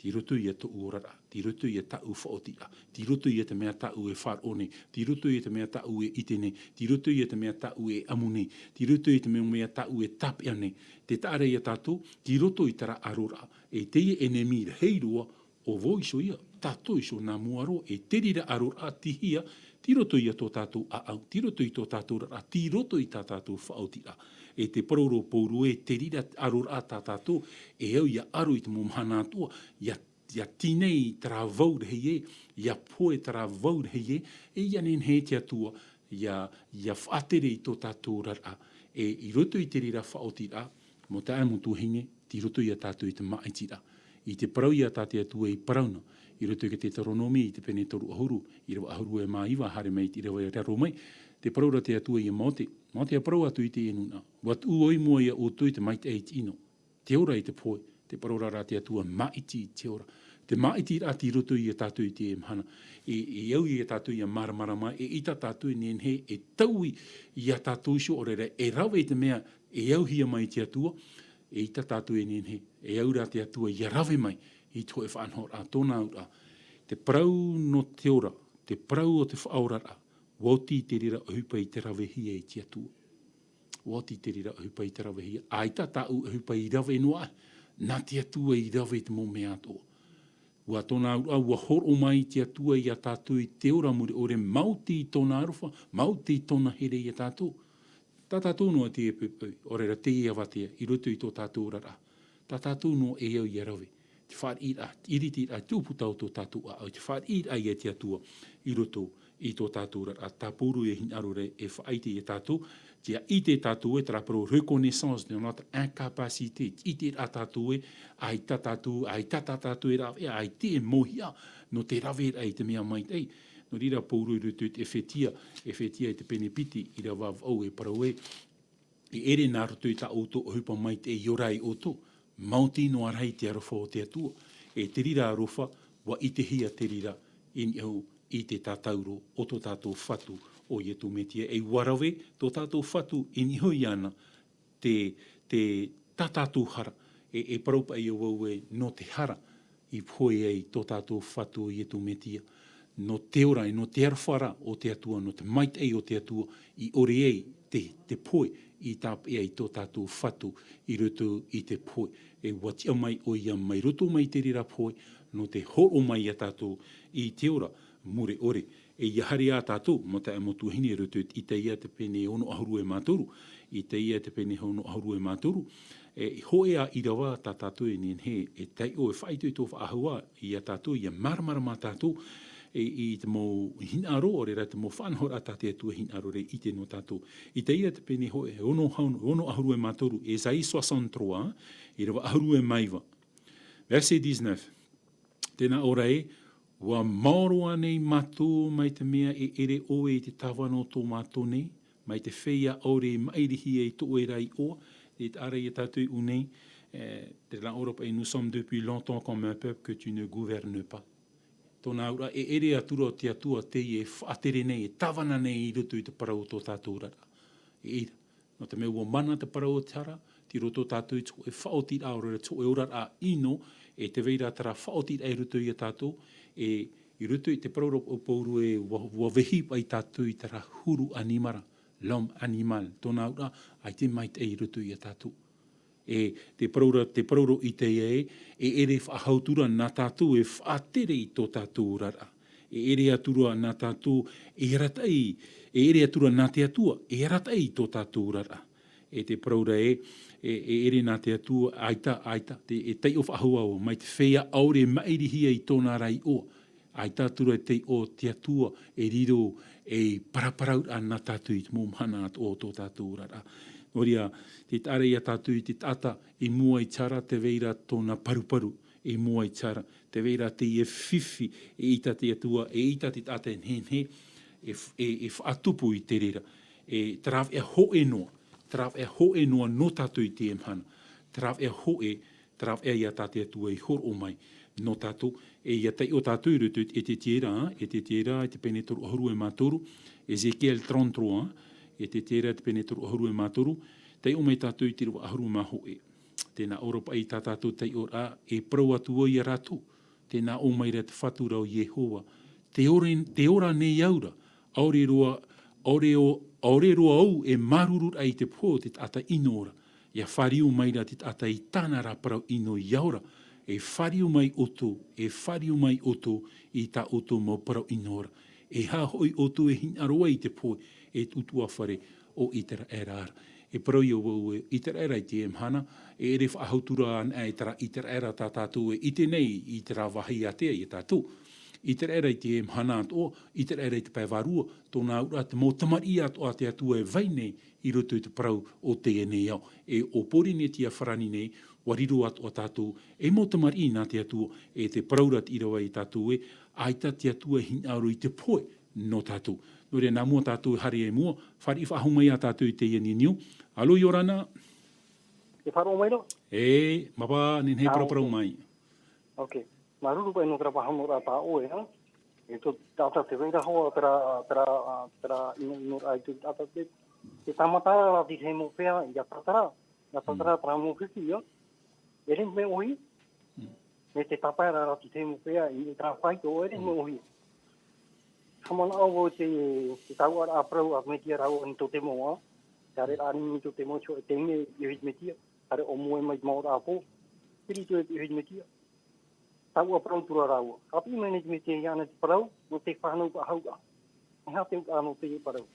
Tei roto ia tōʻu oraraʻa, tei roto ia tāʻu faʻaotiraʻa, tei roto ia te mea tāʻu e faʻaroʻo nei, tei roto ia te mea tāʻu e ʻite nei, tei roto ia te mea tāʻu e ʻamu nei, tei roto ia te mea, mea tāʻu e tāpeʻa nei. Tē taʻa ra ia tātou, tei roto i terā aroraʻa, e teie ʻenemi rahi roa, ʻo vau iho ia, tātou iho nā mua roa, e te reira aroraʻa tei hea, tei roto ia tō tātou ʻāʻau, tei roto i tō tātou oraraʻa, tei roto i tā tātou faʻaotiraʻa. E tē parau ra Pauro ē, te reira aroraʻa tā tātou, e au ʻia aro i te mau mahana atoʻa, ʻia, ʻia tīnei terā vau rahi ē, ʻia pohe terā vau rahi ē, e ʻia nehenehe te Atua, ʻia, ʻia faʻatere i tō tātou oraraʻa, e i roto i te reira faʻaotiraʻa, mau taeaʻe, mau tuahine, tei roto ia tātou i te māʻitiraʻa. I te parau ia tā te Atua i parau na, i roto i te Teuteronome, i te pene toru ʻahuru, ʻīrava ʻahuru e mā iva, haere mai i te ʻīrava e raro mai, tē parau ra te Atua ia Mōte, Mōte, ʻa parau atu i teie nūnaʻa, ʻua tuʻu au i mua ia ʻoutou i te maitaʻi i te ʻino, te ora i te pohe, tē parau ra te Atua, māʻiti i te ora. Te māʻitiraʻa tei roto ia tātou i teie mahana. E, e au ia tātou ʻia māramarama, e ʻaita tātou e nehenehe e taui ia tātou iho, ʻaore ra e rave i te mea e auhia mai te Atua, e ʻaita tātou e nehenehe, e au ra te Atua ʻia rave mai i te hōʻē faʻanahoraʻa, tōna auraʻa. Te parau nō te ora, te parau o te faʻaoraraʻa, ʻua oti te reira ʻohipa i te ravehia e te Atua. ʻUa oti te reira ʻohipa i te ravehia. ʻAita tāʻu ʻohipa i rave noa aʻe, nā te Atua i rave i te mau mea atoʻa. ʻUa tōna auraʻa, ʻua hōroʻa mai te Atua ia tātou i te ora mure ʻore, maoti i tōna aroha, maoti i tōna here ia tātou. Tā tātou noa teie poʻipoʻi, ʻaore ra teie avatea, i roto i tō tātou oraraʻa. Tā tātou noa e au ʻia rave. Te fāriʻiraʻa, te ʻiritiraʻa, te ʻūputa o tō tātou ʻāʻau, te fāriʻiraʻa ia te Atua i roto i tō tātou oraraʻa. Tā Pauro e hinaʻaro ra e faʻaʻite ia tātou, ʻia ʻite tātou ē, terā parau reconnaissance de notre incapacité, te ʻiteraʻa tātou ē, ʻaita tātou, ʻaita tā tātou e rave, ʻaita e mōhia, nō te raveraʻa i te mea maitaʻi. Nō reira Pauro i roto i te Efetia, Efetia i te pene piti, ʻīrava vaʻu e parau ē, e ʻere nā roto i tā ʻoutou ʻohipa maitaʻi i ora ai ʻoutou, maoti noa ra i te aroha o te Atua. E te reira aroha, ʻua ʻitehia te reira i niʻa iho i te tātauro o tō tātou Fatu ʻo Ietu Metia. E ʻua rave tō tātou Fatu i niʻa iho iāna te, te, tā tātou hara. E, e parau paʻi au ē, nō te hara i pohe ai tō tātou Fatu ʻo Ietu Metia, nō te ora, nō te aroha ra o te Atua, nō te maitaʻi o te Atua, i ʻore ai te, te pohe i tāpeʻa i tō tātou Fatu i roto i te pohe. E ʻua tiʻa mai ʻoia mai roto mai te reira pohe, nō te hōroʻa mai ia tātou i te ora mure ʻore. E ʻia haere ā tātou, mau taeaʻe, mau tuahine, i roto i te Isaia te pene ono ʻahuru e mā toru, Isaia te pene ono ʻahuru e mā toru, e, hōʻē ā ʻīrava tā tātou e nehenehe e taiʻo, e faʻaitoito faʻahou ā ia tātou, ʻia māramarama tātou, e, i te mau hinaʻaro, ʻaore ra te mau faʻanahoraʻa tā te Atua e hinaʻaro ra e ʻite nō tātou. Isaia te pene hōʻē, ono hau-, ono ʻahuru e mā toru, Isaïe soixante-trois, ʻīrava ʻahuru e mā iva. Verset dix-neuf. Tēnā ʻoe, ua maoro ānei mātou mai te mea e ʻere ʻoe i te tāvana o tō mātou nei, mai te feiā ʻaore i maʻirihia i tō ʻoe ra iʻoa, i te ʻārai e tātou i ʻū nei, e, tēnā ʻoe paʻi, nous sommes depuis longtemps comme un peuple que tu ne gouvernes pas. Tōna auraʻa, e ʻere atura te Atua teie e faʻatere nei, e tāvana nei i roto i te parau o tō tātou oraraʻa. E ʻere. Nō te mea ua mana te parau o te hara, tei roto tātou i te hōʻē faʻaotiraʻa, ʻaore rā te hōʻē oraraʻa ʻino, e tē vai ra terā faʻaotiraʻa i roto ia tātou, e, i roto i te parau ra o Pauro e ua, ua vehi paʻi tātou i terā huru ʻanimara, l'homme animal, tōna auraʻa, ʻaita e maitaʻi i roto ia tātou. E te parau ra, te parau ra i teie, e ʻere faʻahou atura nā tātou e faʻatere i tō tātou oraraʻa. E ʻere atura nā tātou e arataʻi, e ʻere atura nā te Atua e arataʻi i tō tātou oraraʻa. E te parau ra e, e, e ʻere nā te Atua, ʻaita, ʻaita, te, e taiʻo faʻahou ā ʻoe, mai te feiā ʻaore e maʻirihia i tōna ra iʻoa. ʻAita atura te taiʻo o te Atua e riro ei paraparauraʻa nā tātou i te mau mahana atoʻa o tō tātou oraraʻa. Nō reira, tē taʻa ia tātou i te taʻata i mua i te hara, tē vai ra tōna paruparu i mua i te hara, tē vai ra teie fifi, eʻita te Atua, eʻita te taʻata e nehenehe e f-, e, e faʻatupu i te reira. E te rāveʻa hōʻē noa, te rāveʻa hōʻē noa nō tātou i teie mahana, te rāveʻa hōʻē, te rāveʻa ia tā te Atua i hōroʻa mai nō tātou. E ʻia taiʻo tātou i roto i te Ezetiera, Ezetiera i te pene toru ʻahuru e mā toru, Ézéchiel trente-trois, Ezetiera i te pene toru ʻahuru e mā toru, taiʻo mai tātou i te ʻīrava ʻahuru mā hōʻē. Tēnā ʻoe paʻi tā tātou taiʻoraʻa, e parau atu vau ia rātou, tē nā ʻō mai ra te Fatu ra ʻo Iehova, tē ora, tē ora nei au ra, ʻaore roa, ʻaore ʻo, ʻaore roa au e māuruururaʻa i te pohe o te taʻata ʻino ra, ʻia fāriu mai ra te taʻata i tāna ra parau ʻino ʻia ora, e fāriu mai ʻoutou, e fāriu mai ʻoutou i tā ʻoutou mau parau ʻino ra, e aha hoʻi ʻoutou e hinaʻaro ai i te pohe, e te ʻutuāfare o ʻĪteraʻera ra. E parau ia vau e ʻĪteraʻera i teie mahana, e ʻere faʻahou atura anaʻe terā ʻĪteraʻera tā tātou e ʻite nei i terā vāhi ātea ia tātou. ʻĪteraʻera i teie mahana atoʻa, ʻĪteraʻera i te pae vārua, tōna auraʻa te mau tamariʻi atoʻa a te Atua e vai nei i roto i te parau o teie nei ao. E ʻo Pōrīnetia farāni nei, ʻua riro atoʻa tātou ei mau tamariʻi nā te Atua, e te parau ra te ʻīrava ia tātou ē, ʻaita te Atua e hinaʻaro i te pohe nō tātou. Nō reira, nā mua tātou e haere i mua, fāriʻi faʻahou mai ā tātou i teie niuniu. Alo, ʻia ora na. E faʻaroʻo mai ra? E, māuruuru, nehenehe e paraparau mai. Ok. Māuruuru paʻi nō terā pāhonoraʻa tā ʻoe, ha? E tō, taʻata tē vai ra hoʻi terā, terā, terā ʻino, ʻinoraʻa i tō taʻata te, te tāmata ra te mau feiā, ʻia tātara, ʻia tātara terā mau fifi, ʻia. E ʻere mea ʻōhie, mai te tāpaeraʻa ra te mau feiā, i terā faito, e ʻere mea ʻōhie. Haʻamanaʻo vau te, te tauʻaraʻa parau a Metia rāua ʻo Nikotemo, ā. Te haereraʻa a Nikotemo i te hōʻē taime i te Metia, haere ʻo Mose mai te maora ʻāpō. Piri atu i te Metia. Taua parau atura rāua. Haʻapiʻi mai nei te Metia iāna te parau, nō te fānau faʻahou ā. E aha te auraʻa nō teie parau?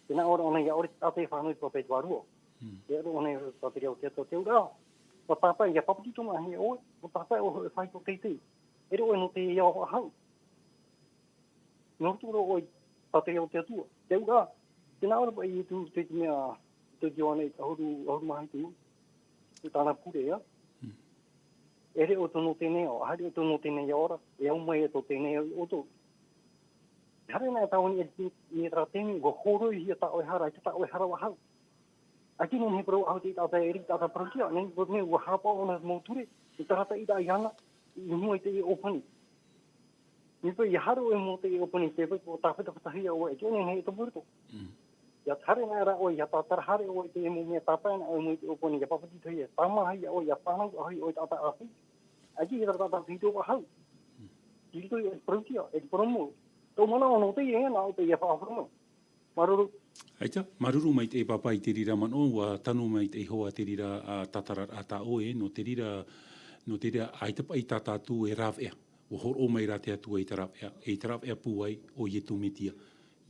Tē nā ʻō ra ʻōna, ʻia ʻore te taʻata e fānau i te pāpaʻi vārua. Mm. ʻIa ʻore ʻōna i te pātireia o te Atua, te auraʻa. ʻUa tāpae, ʻia pāpetitomaʻi ʻoe, ʻua tāpae ʻoe i te faito teitei. E ʻere ʻoe nō te ao faʻahou. Nō roto roa ʻoe i te pātireia o te Atua. Te auraʻa, tē nā ʻō ra paʻi Ietu, te, te mea, te Ioane ʻahuru, ʻahuru mā hitu. I tāna pure, ā. Mm. E ʻere ʻoutou nō teie nei ao, ʻaita ʻoutou nō teie nei ao ra, e au mai atoʻa teie nei ao iā ʻoutou. Haere ana tāvana i te, i terā taime, ʻua hōroihia tā ʻoe hara, ʻaita tā ʻoe hara faʻahou. ʻAita e nehenehe e parau faʻahou te taʻata, e ʻere taʻata parauʻtiʻa, nehenehe, nehenehe ʻua hāpaʻo ʻōna mau ture, e tarataraʻa iāna, i mua i teie ʻōpani. Mai te peu ʻia haere ʻoe i mua i teie ʻōpani, te peu ʻua tāfetaʻa ʻoe, ʻaita e nehenehe e tomo i roto. Mm. ʻIa haere ana rā ʻoe, ʻia tātara haere ʻoe i te mau mea tāpae ana ʻoe i mua i te ʻōpani, ʻia pāpetitohia, tāmāhia ʻoe, ʻia fānau faʻahou ʻoe i te taʻata ʻāpī. ʻAita e rā taʻata pito faʻahou. Mm. I roto i te parauʻtiʻa, e te parau mau. Tō manaʻo nō teie, nā ʻō teie faʻahou mai. Māuruuru. ʻAita, māuruuru maitaʻi pāpā i te reira manaʻo, ʻua tano maitaʻi hoʻi te reira, ā, tātararaʻa tā ʻoe, nō te reira, nō te reira, ʻaita paʻi tā tātou e rāveʻa. ʻUa hōroʻa mai rā te Atua i te rāveʻa, e i te rāveʻa pūai ʻo Ietu Metia.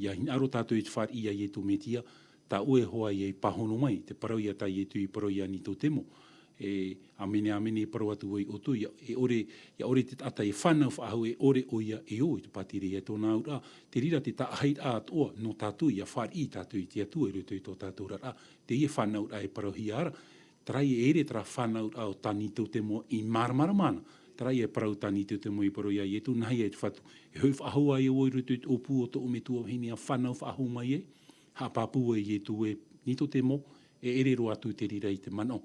ʻIa hinaʻaro tātou i te fāriʻi iā Ietu Metia, tā ʻoe hoʻi e pāhono mai, te parau ia tā Ietu i parau iā Nikotemo, E, ʻāmene, ʻāmene, e parau atu vau iā ʻoutou, ʻia, e ʻore, ʻia ʻore te taʻata e fānau faʻahou, e ʻore ʻoia e ō i te pātireia, tōna auraʻa, te reira te taʻahiraʻa atoʻa nō tātou, ʻia fāriʻi tātou i te Atua i roto i tō tātou oraraʻa, teie fānauraʻa e parauhia ra, terā e ʻere terā fānauraʻa o tā Nikotemo i māramarama ana, Terā ia e parau tā Nitotemo i parau iā Ietu, nāhea e te Fatu? E hoʻi faʻahou ai ʻoe i roto i te ʻōpū o tōʻu metua vahine ʻa fānau faʻahou mai ai? Haʻapāpū ʻoe iā Ietu ē, Nitotemo, e ʻere roa atu te reira i te manaʻo.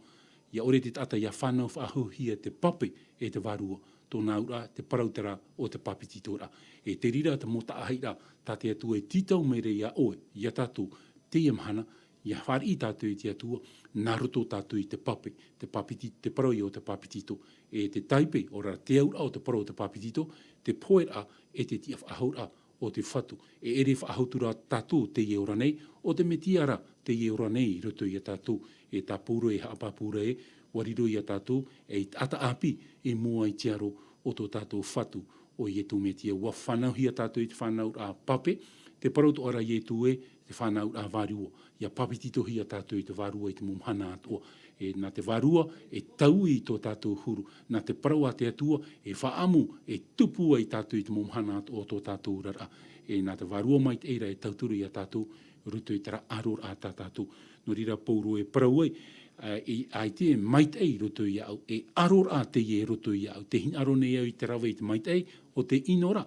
ʻIa ʻore te taʻata ʻia fānau faʻahouhia te pape e te vārua, tōna auraʻa, te parau terā o te pāpetitoraʻa. E te reira te mau taʻahiraʻa tā te Atua e tītau mai ra iā ʻoe, iā tātou, teie mahana, ʻia fāriʻi tātou i te Atua, nā roto tātou i te pape, te pāpeti-, te parau ia o te pāpetito, e te tāipe, ʻo rā te auraʻa o te parau o te pāpetito, te poheraʻa, e te tiʻafaʻahouraʻa o te Fatu. E ʻere faʻahou atu ra tātou teie ora nei, ʻo te Metia rā teie ora nei i roto iā tātou, e tā Pauro e haʻapāpū ra ē, ʻua riro iā tātou, ei taʻata ʻāpī i mua i te aro o tō tātou Fatu, ʻo Ietu Metia. ʻUa fānauhia tātou i te fānauraʻa pape, te parau atoʻa ra Ietu ē, te fānauraʻa vārua. ʻIa pāpetitohia tātou i te Vārua i te mau mahana atoʻa. E, nā te Vārua, e taui i tō tātou huru. Nā te parau a te Atua, e faʻaʻamu, e tupu ai tātou i te mau mahana atoʻa o tō tātou oraraʻa. E, nā te Vārua maitaʻi ra e tauturu iā tātou, i roto i terā ʻaroraʻa tā tātou. Nō reira Pauro e parau ai, ā, e, ʻaita e maitaʻi i roto iāʻu, e ʻaroraʻa teie i roto iāʻu, tē hinaʻaro nei au i te rave i te maitaʻi, ʻo tē ʻino ra.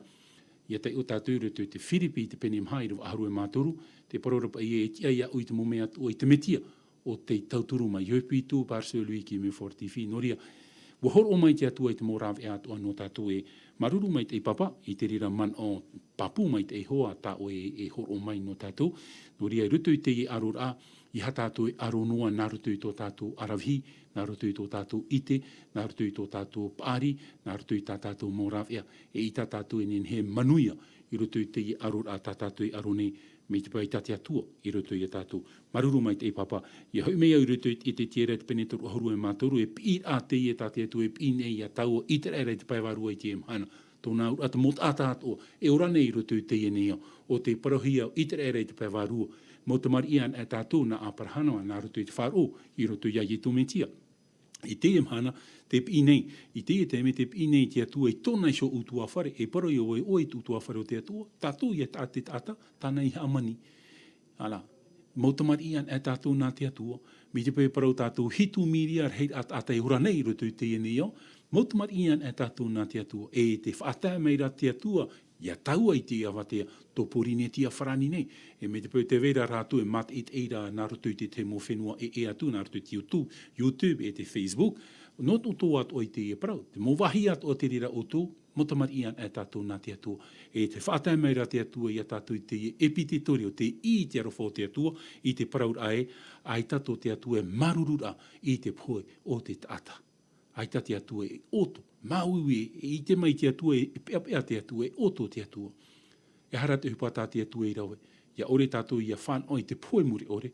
ʻIa taiʻo tātou i roto i te Firipi i te pene maha, ʻīrava ʻahuru e mā toru, te parau ra paʻi ē, e tiʻa iāʻu i te mau mea atoʻa i te Metia, ʻo tei tauturu mai, je puis tout par celui qui me fortifie. Nō reira, ʻua hōroʻa mai te Atua i te mau rāveʻa atoʻa nō tātou ē. Māuruuru maitaʻi Pāpā, i te reira manaʻo pāpū maitaʻi hoʻi tā ʻoe e, e hōroʻa mai nō tātou. Nō reira, i roto i teie ʻaroraʻa, ʻeiaha tātou e ʻaro noa nā roto i tō tātou ʻaravihi, nā roto i tō tātou ʻite, nā roto i tō tātou paʻari, nā roto i tā tātou mau rāveʻa, eʻita tātou e nehenehe e manuia i roto i teie ʻaroraʻa tā tātou e ʻaro nei, mai te pae tā te Atua i roto iā tātou. Māuruuru maitaʻi Pāpā, ʻia hoʻi mai au i roto i te, i te Iesaia i te pene toru ʻahuru e mā toru, e piʻiraʻa teie tā te Atua e piʻi nei iā tāua ʻĪteraʻera i te pae vārua i teie mahana. Tōna auraʻa te mau taʻata atoʻa, e ora nei i roto i teie nei ao, ʻo tē parauhia ʻo ʻĪteraʻera i te pae vārua. Mau tamariʻi anaʻe tātou nā ʻĀparahama, nā roto i te faʻaroʻo, i roto iā Ietu Metia. I teie mahana, tē piʻi nei, i teie taime tē piʻi nei te Atua i tōna iho ʻutuāfare, e parau ïa ʻoe, ʻoe i te ʻutuāfare o te Atua, tātou ïa taʻata, taʻata, tāna i hāmani. ʻĀ rā, mau tamariʻi anaʻe tātou nā te Atua, mai te peu e parau tātou hitu mīria rahiraʻa taʻata e ora nei i roto i teie nei ao, mau tamariʻi anaʻe tātou nā te Atua, e tē faʻatae mai ra te Atua, ʻia tāua i teie avatea, tō Pōrīnetia farāni nei, e mai te peu tē vai ra rātou e mātaʻitaʻi ra nā roto i te tahi mau fenua e, e atu, nā roto i te YouTube, YouTube e te Facebook, nō ʻoutou atoʻa i teie parau, te mau vāhi atoʻa te reira ʻoutou, mau tamariʻi anaʻe tātou nā te Atua. E tē faʻatae mai ra te Atua iā tātou i teie ʻepitetorio, tē ʻī te aroha o te Atua, i te parauraʻa ē, ʻaita tō te Atua e māuruururaʻa i te pohe o te taʻata. ʻAita te Atua e ʻoto, māuiui, e ʻite mai te Atua, e peʻapeʻa te Atua, e ʻoto te Atua. E aha rā te ʻohipa tā te Atua i rave, ʻia ʻore tātou ʻia fānaʻo i te pohe mure ʻore,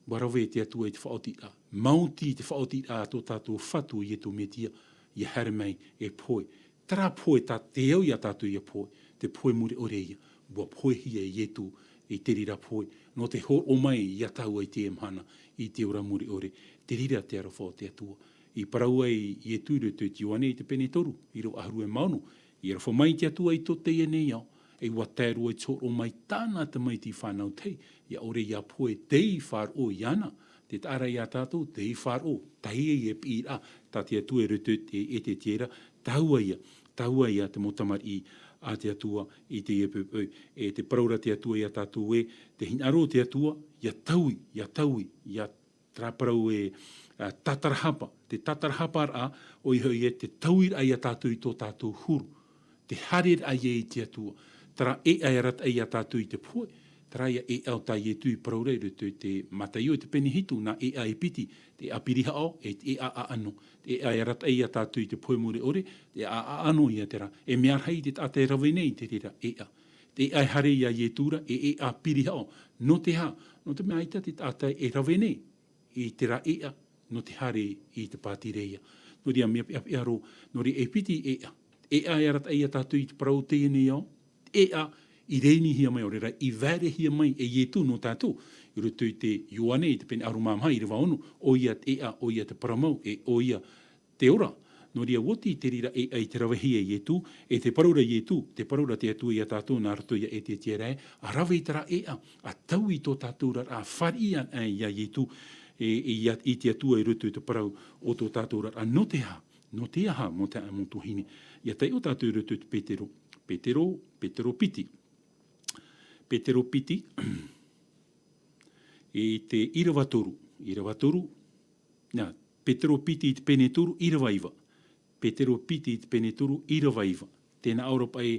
ʻua rave te Atua i te faʻaotiraʻa, maoti te faʻaotiraʻa a tō tātou Fatu ʻo Ietu Metia, ʻia haere mai e pohe. Terā pohe tā te ao iā tātou ʻia pohe, te pohe mure ʻore ïa, ʻua pohehia e Ietu i te reira pohe, nō te hōroʻa mai iā tāua i teie mahana, i te ora mure ʻore, te reira te aroha o te Atua. I parau ai Ietu i roto i te Ioane i te pene toru, ʻīrava ʻahuru e mā ono, ʻia aroha mai te Atua i tō teie nei ao, e ʻua tae roa i te hōroʻa mai tāna tamaiti fānau tahi, ʻia ʻore ʻia pohe tei faʻaroʻo iāna, te taʻa ra iā tātou, tei faʻaroʻo, tahi ïa e piʻiraʻa, tā te Atua i roto i te, e te tiera, tāua ïa, tāua ïa te mau tamariʻi a te Atua i teie poʻipoʻi, e tē parau ra te Atua iā tātou ē, tē hinaʻaro te Atua, ʻia taui, ʻia taui, ʻia terā parau e, ā, tātarahapa, te tātarahaparaʻa, ʻoia hoʻi ē, te tauiraʻa iā tātou i tō tātou huru, te haereraʻa ïa i te Atua, terā ʻēʻa e arataʻi iā tātou i te pohe, terā ïa ʻēʻa tā Ietu i parau ra i roto i te Mataio i te pene hitu, nā ʻēʻa e piti, te ʻēʻa pirihaʻo, e te ʻēʻa ʻaʻano, te ʻēʻa e arataʻi iā tātou i te pohe mure ʻore, te ʻēʻa ʻaʻano ïa terā, e mea rahi te taʻata e rave nei i te reira ʻēʻa. Te ʻēʻa e haere iā Ietu ra, e ʻēʻa pirihaʻo, nō te aha, nō te mea ʻaita te taʻata e rave nei i terā ʻēʻa, nō te haere i te pātireia. Nō reira mea peʻapeʻa roa, nō reira e piti ʻēʻa. ʻEʻa e arataʻi iā tātou i te parau o teie nei ao, ʻeʻa i rēnihia mai, ʻaore rā, i vaerehia mai e Ietu nō tātou, i roto i te Ioane, i te pene ʻahuru mā maha, ʻīrava ono, ʻoia te ʻeʻa, ʻoia te parau mau, e ʻoia te ora. Nō reira, ʻua oti te reira ʻeʻa i te ravehia e Ietu, e tē parau ra Ietu, tē parau ra te Atua iā tātou nā roto iā Ezekiela ē, ʻa rave i terā ʻeʻa, ʻa taui i tō tātou oraraʻa, fāriʻi anaʻe iā Ietu, e, e iā, i te Atua i roto i te parau o tō tātou oraraʻa, nō te aha? Nō te aha, mau taeaʻe, mau tuahine? ʻIa taiʻo tātou i roto i te Petero. Petero, Petero piti. Petero piti, i te ʻīrava toru. ʻĪrava toru, nā, Petero piti i te pene toru, ʻīrava iva. Petero piti i te pene toru, ʻīrava iva. Tē nā ʻō ra paʻi,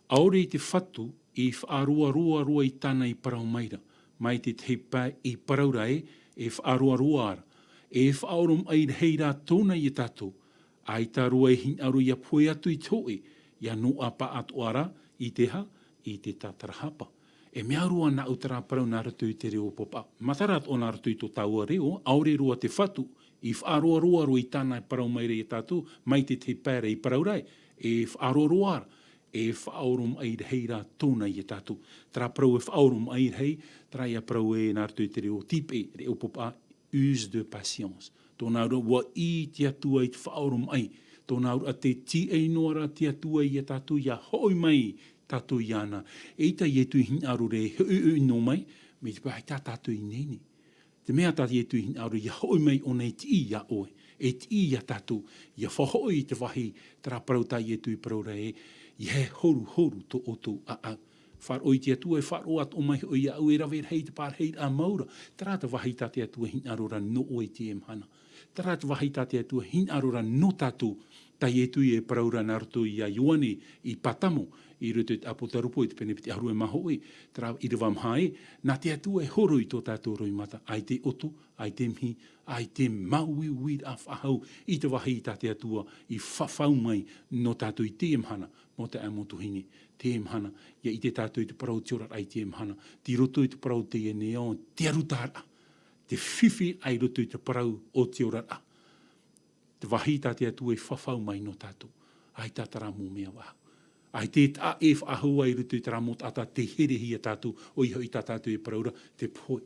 ʻaore i te Fatu i faʻaroaroa roa i tāna i parau mai ra, mai te tahi pae i parau ra ē, e faʻaroaroa ra, e faʻaoromaʻi rahi rā tōna ia tātou, ʻaita roa e hinaʻaro ʻia pohe atu i te hōʻē, ʻia noaʻa pāʻātoʻa ra i te aha, i te tātarahapa. E mea roa nāʻu terā parau nā roto i te reo pāpā. Matara atoʻa nā roto i tō tāua reo, ʻaore roa te Fatu i faʻaroaroa roa i tāna i parau mai ra ia tātou, mai te tahi pae ra i parau ra ē, e faʻaroaroa ra, e faʻaoromaʻi rahi rā tōna ia tātou. Terā parau e faʻaoromaʻi rahi, terā ia parau ē nā roto i te reo tīpeʻe, reo pāpā, use de patience. Tōna auraʻa, ʻua ʻī te Atua i te faʻaoromaʻi. Tōna auraʻa, tē tīaʻi noa ra te Atua ia tātou ʻia hoʻi mai tātou iāna. ʻEita Ietu i hinaʻaro ra e hoʻi, hoʻi noa mai, mai te pae ʻaita tātou i ineine. Te mea tā Ietu i hinaʻaro ʻia hoʻi mai ʻōna e tiʻi iā ʻoe, e tiʻi iā tātou, ʻia faʻahoʻi i te vāhi, terā parau tā Ietu i parau ra ē, ʻia horuhoru tō ʻoutou ʻāʻau. Faʻaroʻo i te Atua, e faʻaroʻo atoʻa mai hoʻi iāʻu, e rave rahi te pārahiraʻa mau ra. Terā te vāhi tā te Atua e hinaʻaro ra nō ʻoe i teie mahana. Terā te vāhi tā te Atua e hinaʻaro ra nō tātou. Tā Ietu e parau ra nā roto iā Ioane i Pātamo, i roto i te ʻApotarupo i te pene piti ʻahuru e mā hōʻē, terā ʻīrava maha ē, nā te Atua e horo i tō tātou roimata, ʻaita e ʻoto, ʻaita e mihi, ʻaita e māuiuiraʻa faʻahou i te vāhi tā te Atua i fafau mai nō tātou i teie mahana, mau taeaʻe, mau tuahine, teie mahana, ʻia ʻite tātou i te parau o te oraraʻa i teie mahana, tei roto i te parau o teie nei ao, te arataʻiraʻa, te fifi ai roto i te parau o te oraraʻa. Te vāhi tā te Atua i fafau mai nō tātou. ʻAita terā mau mea faʻahou. ʻAita e taʻa ʻē faʻahou i roto i terā mau taʻata tei herehia tātou, ʻoia hoʻi tā tātou e parau ra, te pohe.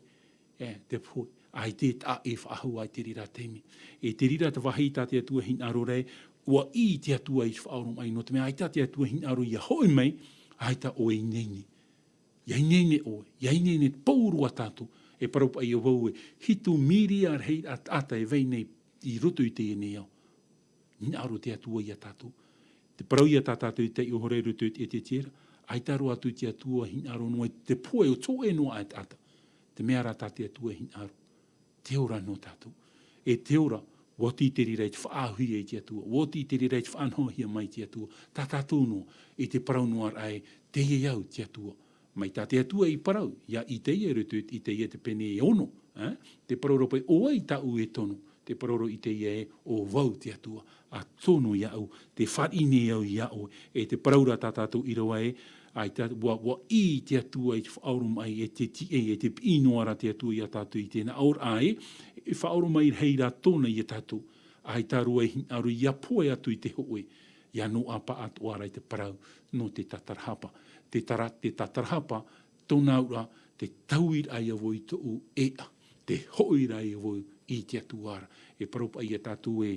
E, te pohe. ʻAita e taʻa ʻē faʻahou i te reira taime. E te reira te vāhi tā te Atua e hinaʻaro ra ē, ʻua ʻī te Atua i te faʻaoromaʻi nō te mea ʻaita te Atua e hinaʻaro ʻia hoʻi mai, ʻaita ʻoe i ineine. ʻIa ineine ʻoe, ʻia ineine pauroa tātou, e parau paʻi vau ē, hitu mīria rahi a taʻata e vai nei i roto i teie nei ao. Hinaʻaro te Atua iā tātou. Te parau ia tā tātou i taiʻo ra i roto i te ʻētētiera, ʻaita roa atu te Atua hinaʻaro noa i te pohe o te hōʻē noa aʻe taʻata. Te mea rā tā te Atua e hinaʻaro. Te ora nō tātou. E te ora, ʻua oti te reira i te faʻaauhia i te Atua, ʻua oti te reira i te faʻanahohia mai i te Atua, tā tātou noa, i te parau noa ra ē, teie au te Atua. Mai tā te Atua i parau, iā Itaia i roto i te Itaia te pene e ono, ē? Te parau ra paʻi, ʻo vai tāʻu e tono, te parau ra Itaia ē, ʻo vau te Atua, ʻa tono iāʻu, tē fāriʻi nei au iā ʻoe, e te parau ra tā tātou ʻīrava ē, ʻaita, ʻua, ʻua ʻī te Atua i te faʻaoromaʻi, e te tiʻa, e te piʻi noa ra te Atua iā tātou i te nāʻōraʻa ē, e faʻaoromaʻi rahi rā tōna iā tātou, ʻaita roa e hinaʻaro ʻia pohe atu i te hōʻē, ʻia noaʻa pāʻātoʻa ra i te parau nō te tātarahapa. Te tara-, te tātarahapa, tōna auraʻa, te tauiraʻa ia vau i tōʻu ʻēʻa, te hoʻiraʻa ia vau i te Atua ra. E parau paʻi iā tātou ē,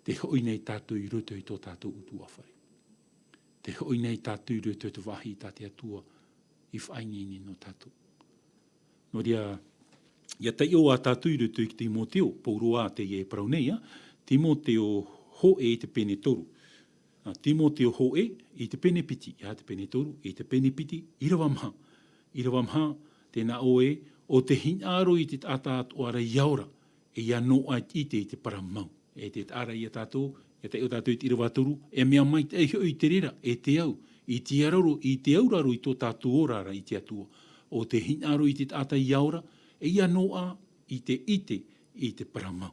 tē hoʻi nei tātou i roto i tō tātou ʻutuāfare. Tē hoʻi nei tātou i roto i te vāhi tā te Atua i faʻaineine nō tātou. Nō reira, ʻia taiʻo ā tātou i roto i Timoteo, Pauroa teie e parau nei, ā, Timoteo hōʻē i te pene toru. Ā, Timoteo hōʻē i te pene piti, ā, te pene toru, i te pene piti, ʻīrava maha. ʻĪrava maha, tē nā ʻō ē, ʻo tē hinaʻaro i te taʻata atoʻa ra ʻia ora, e ʻia noaʻa i te ʻite i te parau mau. E te taʻa ra ia tātou, e te, ʻo tātou i te ʻīrava toru, e mea maitaʻi hoʻi te reira, e te au, i te auraro, i te auraro i tō tātou ora ra i te Atua. ʻO tē hinaʻaro i te taʻata ʻia ora, e ʻia noaʻa i te ʻite i te parau mau.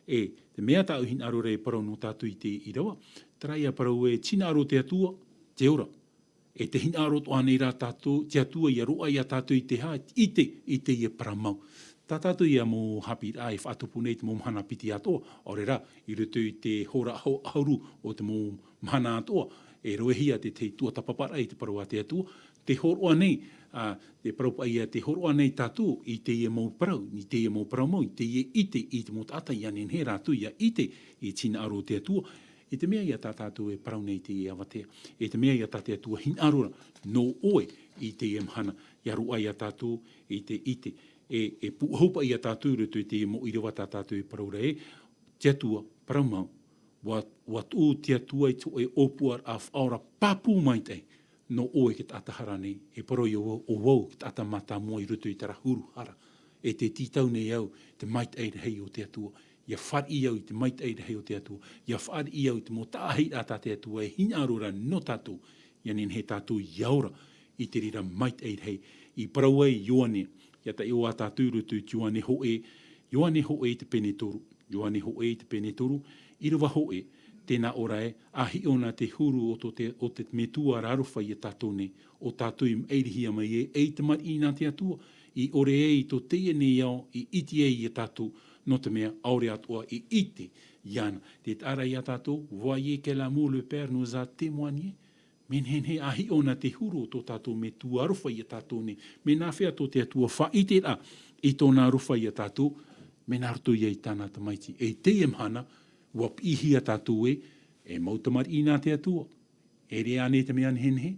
E te mea tāʻu hinaʻaro ra e parau nō tātou i te ʻīrava, terā ia parau ē, tē hinaʻaro te Atua, te ora. E tē hinaʻaro atoʻa nei rā tātou, te Atua ʻia roaʻa ia tātou i te aha, i te, i teie parau mau. Tā tātou ia mau haʻapiʻiraʻa e faʻatupu nei te mau mahana piti atoʻa, ʻaore rā, i roto i te hora ʻaho-, ʻahuru o te mau mahana atoʻa, e ravehia te, te tuatāpaparaʻa i te parau a te Atua, tē hōroʻa nei, ā, te parau paʻi ē, tē hōroʻa nei tātou i teie mau parau, i teie mau parau mau, i teie ʻite i te mau taʻata ʻia nehenehe rātou ʻia ʻite i te hinaʻaro o te Atua, i te mea ia tā tātou e parau nei i teie avatea, i te mea ia tā te Atua hinaʻaro ra nō ʻoe i teie mahana, ʻia roaʻa ia tātou i te ʻite, e, e pūʻohu paʻi ia tātou i roto i teie mau ʻīrava tā tātou e parau ra ē, te Atua, Parau mau, ʻua, ʻua tuʻu te Atua i te hōʻē ʻōpuaraʻa faʻaora pāpū maitaʻi, nō ʻoe te taʻata hara nei, e parau ia vau, ʻo vau te taʻata mātāmua i roto i terā huru hara. E tē tītau nei au, te maitaʻi rahi o te Atua. ʻIa fāriʻi au i te maitaʻi rahi o te Atua. ʻIa fāriʻi au i te mau taʻahiraʻa tā te Atua, e hinaʻaro ra nō tātou, ʻia nehenehe tātou ʻia ora i te reira maitaʻi rahi. I parau ai Ioane, ʻia taiʻo ā tātou i roto i te Ioane hōʻē, Ioane hōʻē i te pene toru. Ioane hōʻē i te pene toru, ʻīrava hōʻē, tē nā ʻō ra ē, ʻa hiʻo na te huru o tō te, o te Metua aroha ia tātou nei, ʻo tātou i maʻirihia mai ē, ei tamariʻi nā te Atua, i ʻore ai tō teie nei ao, i ʻite ai ia tātou, nō te mea, ʻaore atoʻa i ʻite iāna. Tē taʻa ra ia tātou, voyez quel amour le Père nous a témoigné. Mea nehenehe ʻa hiʻo na te huru o tō tātou Metua aroha ia tātou nei. Mea nāfea tō te Atua faʻaʻite ra i tōna aroha ia tātou, mea nā roto ia i tāna tamaiti. E teie mahana, ʻua piʻihia tātou ē, e mau tamariʻi nā te Atua. E ʻere ānei te mea nehenehe,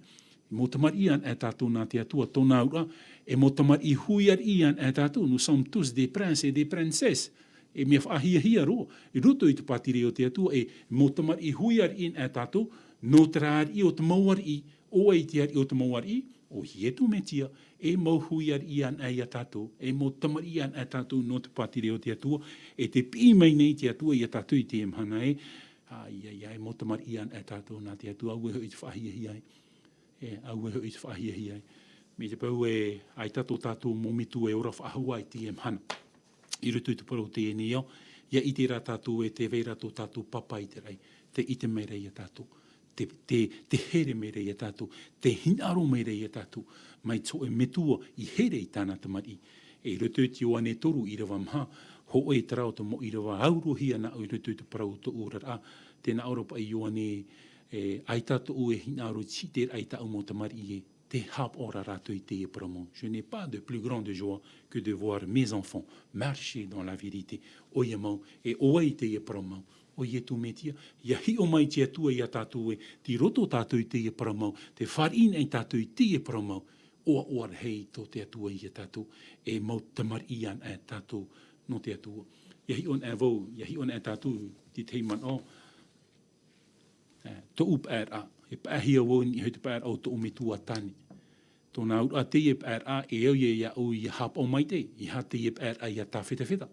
e mau tamariʻi anaʻe tātou nā te Atua, tōna auraʻa, e mau tamariʻi hui ariʻi anaʻe tātou, nous sommes tous des princes et des princesses. E mea faʻahiahia roa, i roto i te pātireia o te Atua, e mau tamariʻi hui ariʻi anaʻe tātou, nō terā ariʻi o te mau ariʻi, ʻo vai te ariʻi o te mau ariʻi, ʻo Ietu Metia, e mau hui ariʻi anaʻe ia tātou, e mau tamariʻi anaʻe tātou nō te pātireia o te Atua, e tē piʻi mai nei te Atua ia tātou i teie mahana ē, ā, ʻia, ʻia, e mau tamariʻi anaʻe tātou nā te Atua, ʻaore hoʻi te faʻahiahia ē. E, ʻaore hoʻi te faʻahiahia ē. Mai te peu ē, ʻaita tō tātou mau metua e ora faʻahou i teie mahana. I roto i te parau o teie nei ao, ʻia ʻite ra tātou ē tē vai ra tō tātou Pāpā i te raʻi, tē ʻite mai ra ia tātou, tē, tē, tē here mai ra ia tātou, tē hinaʻaro mai ra ia tātou, mai te hōʻē metua i here i tāna tamariʻi. E i roto i te Ioane toru ʻīrava maha, hōʻē terā o te mau ʻīrava aurohia nāʻu i roto i te parau o tōʻu oraraʻa, tē nā ʻō ra paʻi Ioane, e, ʻaita tōʻu e hinaʻaro i te ʻiteraʻa i tāʻu mau tamariʻi ē, tē haʻapaʻo ra rātou i teie parau mau. Je n'ai pas de plus grande joie que de voir mes enfants marcher dans la vérité. ʻOia mau, e ʻo vai teie parau mau? ʻO Ietu Metia, ʻia hiʻo mai te Atua ia tātou ē, tei roto tātou i teie parau mau, tē fāriʻi nei tātou i teie parau mau, ʻoaʻoa rahi tō te Atua ia tātou, e mau tamariʻi anaʻe tātou nō te Atua. ʻIa hiʻo anaʻe vau, ʻia hiʻo anaʻe tātou, te tahi manaʻo, e, tōʻu paʻeraʻa, e paʻehia vau i niʻa i te paʻeraʻa o tōʻu metua tāne. Tōna auraʻa teie paʻeraʻa, e au ia iāʻu ʻia haʻapaʻo maitaʻi, ʻeiaha teie paʻeraʻa ʻia tāfetafeta.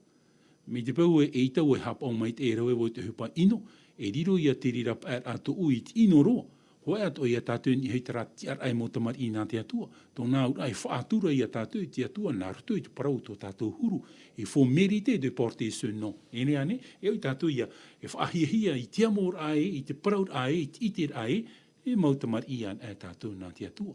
Mai te peu ē, eʻita vau e haʻapaʻo maitaʻi e rave vau i te ʻohipa ʻino, e riro ia te reira paʻeraʻa tōʻu i te ʻino roa. Hōʻē atoʻa ia tātou i niʻa i terā tiʻaraʻa e mau tamariʻi nā te Atua. Tōna auraʻa e faʻatura ia tātou i te Atua, nā roto i te parau o tō tātou huru. Il faut mériter de porter ce nom. E nehenehe, e au ia tātou ia, e faʻahiahia i te amoraʻa ē, i te parauraʻa ē, i te ʻiteraʻa ē, e mau tamariʻi anaʻe tātou nā te Atua.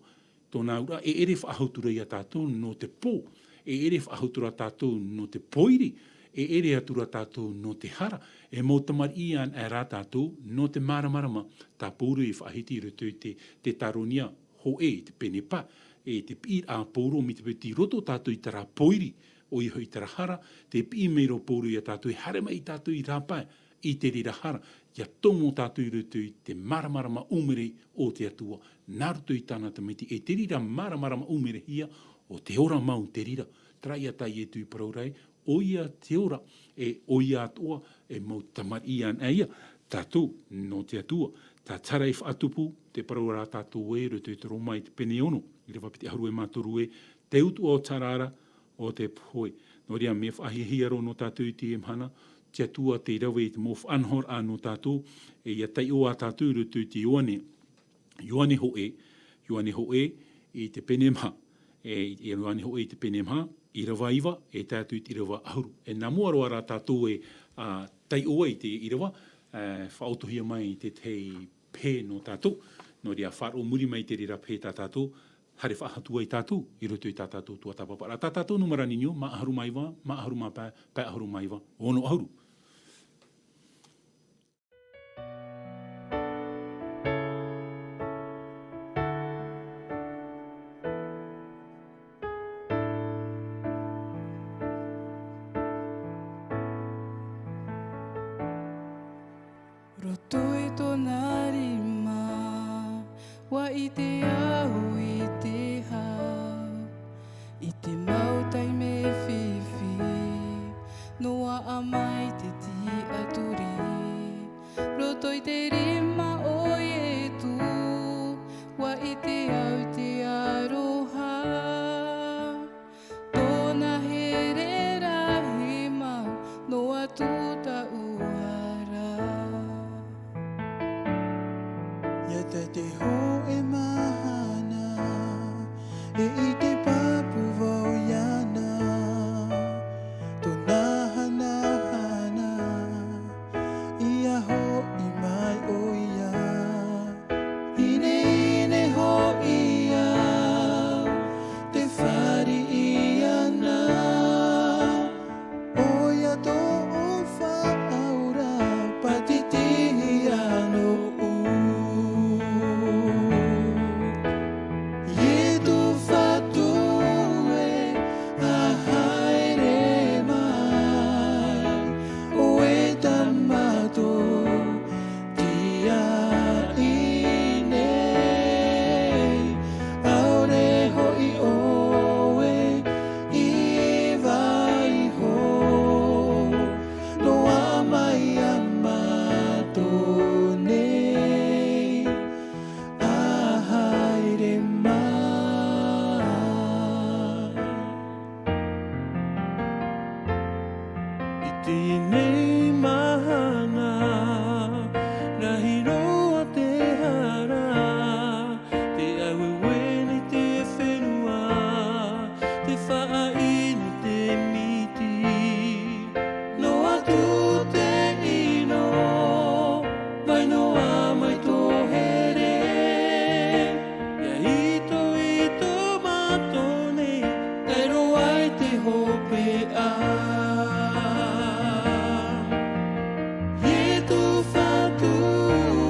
Tōna auraʻa, e ʻere faʻahou atu ra ia tātou nō te pō, e ʻere faʻahou atu ra tātou nō te pōiri, e ʻere atu ra tātou nō te hara, e mau tamariʻi anaʻe rā tātou nō te māramarama, tā Pauro i faʻahiti i roto i te, Tetaronia hōʻē, i te pene pae, e te piʻiraʻa a Pauro mai te peu tei roto tātou i terā pōiri, ʻoia hoʻi terā hara, tē piʻi mai ra Pauro ia tātou, e haere mai tātou i rāpae, i te reira hara, ʻia tomo tātou i roto i te māramarama ʻōmuri o te Atua, nā roto i tāna tamaiti, e te reira māramarama ʻōmurihia, ʻo te ora mau te reira, terā ia tā Ietu i parau ra ē, ʻoia te ora, e ʻoia atoʻa, e mau tamariʻi anaʻe ia tātou nō te Atua. Tātara i faʻatupu, tē parau ra tātou ē, i roto i te Roma i te pene ono, ʻīrava piti ʻahuru e mā toru ē, te utuʻa o te hara ra, ʻo te pohe. Nō reira, mea faʻahiahia roa nō tātou i teie mahana, te Atua tei rave i te mau faʻanahoraʻa nō tātou, e ʻia taiʻo ā tātou i roto i te Ioane, Ioane hōʻē, Ioane hōʻē i te pene maha, e, e Ioane hōʻē i te pene maha, ʻīrava iva, e tae atu i te ʻīrava ʻahuru. E nā mua roa rā tātou e, ā, taiʻo ai i te ʻīrava, ā, faʻaotihia mai te tahi pē nō tātou. Nō reira, faʻaroʻo muri mai te reira pē tā tātou, haere faʻahou atu ai tātou, i roto i tā tātou tuatāpaparaʻa. Tā tātou nūmera niu, maha ʻahuru mā iva, maha ʻahuru mā pae, pae ʻahuru mā iva, ono ʻahuru. Roto i tōna rima, ʻua ʻite au i te hau, i te mau taime fifi, noa mai te tiʻaturi. E ʻite pāpū vau iāna, tōna hanahana, ʻia hoʻi mai ʻoia. Ineine hoʻi au, tē fāriʻi ana. ʻOia tōʻu Faʻaora, pātitihi ā nōʻu. Iesu Fatu ē, ʻa haere mai, ʻoe tā mātou tiaʻi nei, ʻaore hoʻi ʻoe i vaiiho noa mai iā mātou nei, ʻa haere mai. I teie nei mahana, rahi roa te hara, te ʻāueue nei te fenua, te faʻaʻī nei te miti. Noa atu te ʻino, vai noa mai tō here. ʻIa ʻite i tō mātou nei, tae roa i te hopeʻa. Iesu Fatu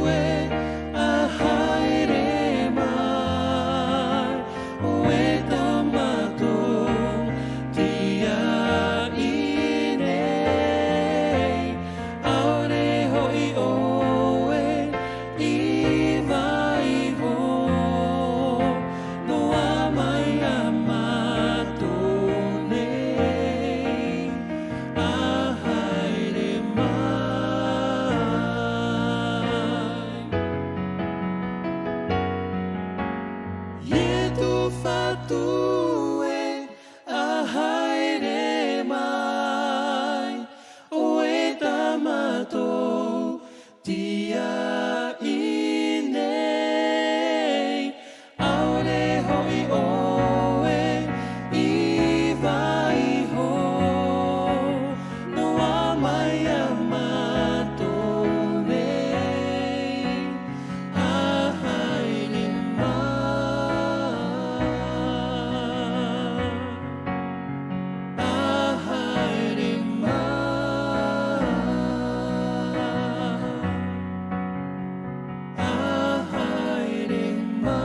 ē, ʻa haere mai, ʻoe tā mātou tiaʻi nei, ʻaore hoʻi ʻoe i vaiiho noa mai iā mātou nei, ʻa haere mai. Iesu Fatu ē, ʻa haere mai, ʻoe tā mātou tiaʻi nei, ʻaore hoʻi ʻoe i vaiiho noa mai iā mātou nei, ʻa haere mai, ʻa haere mai, ʻa haere mai.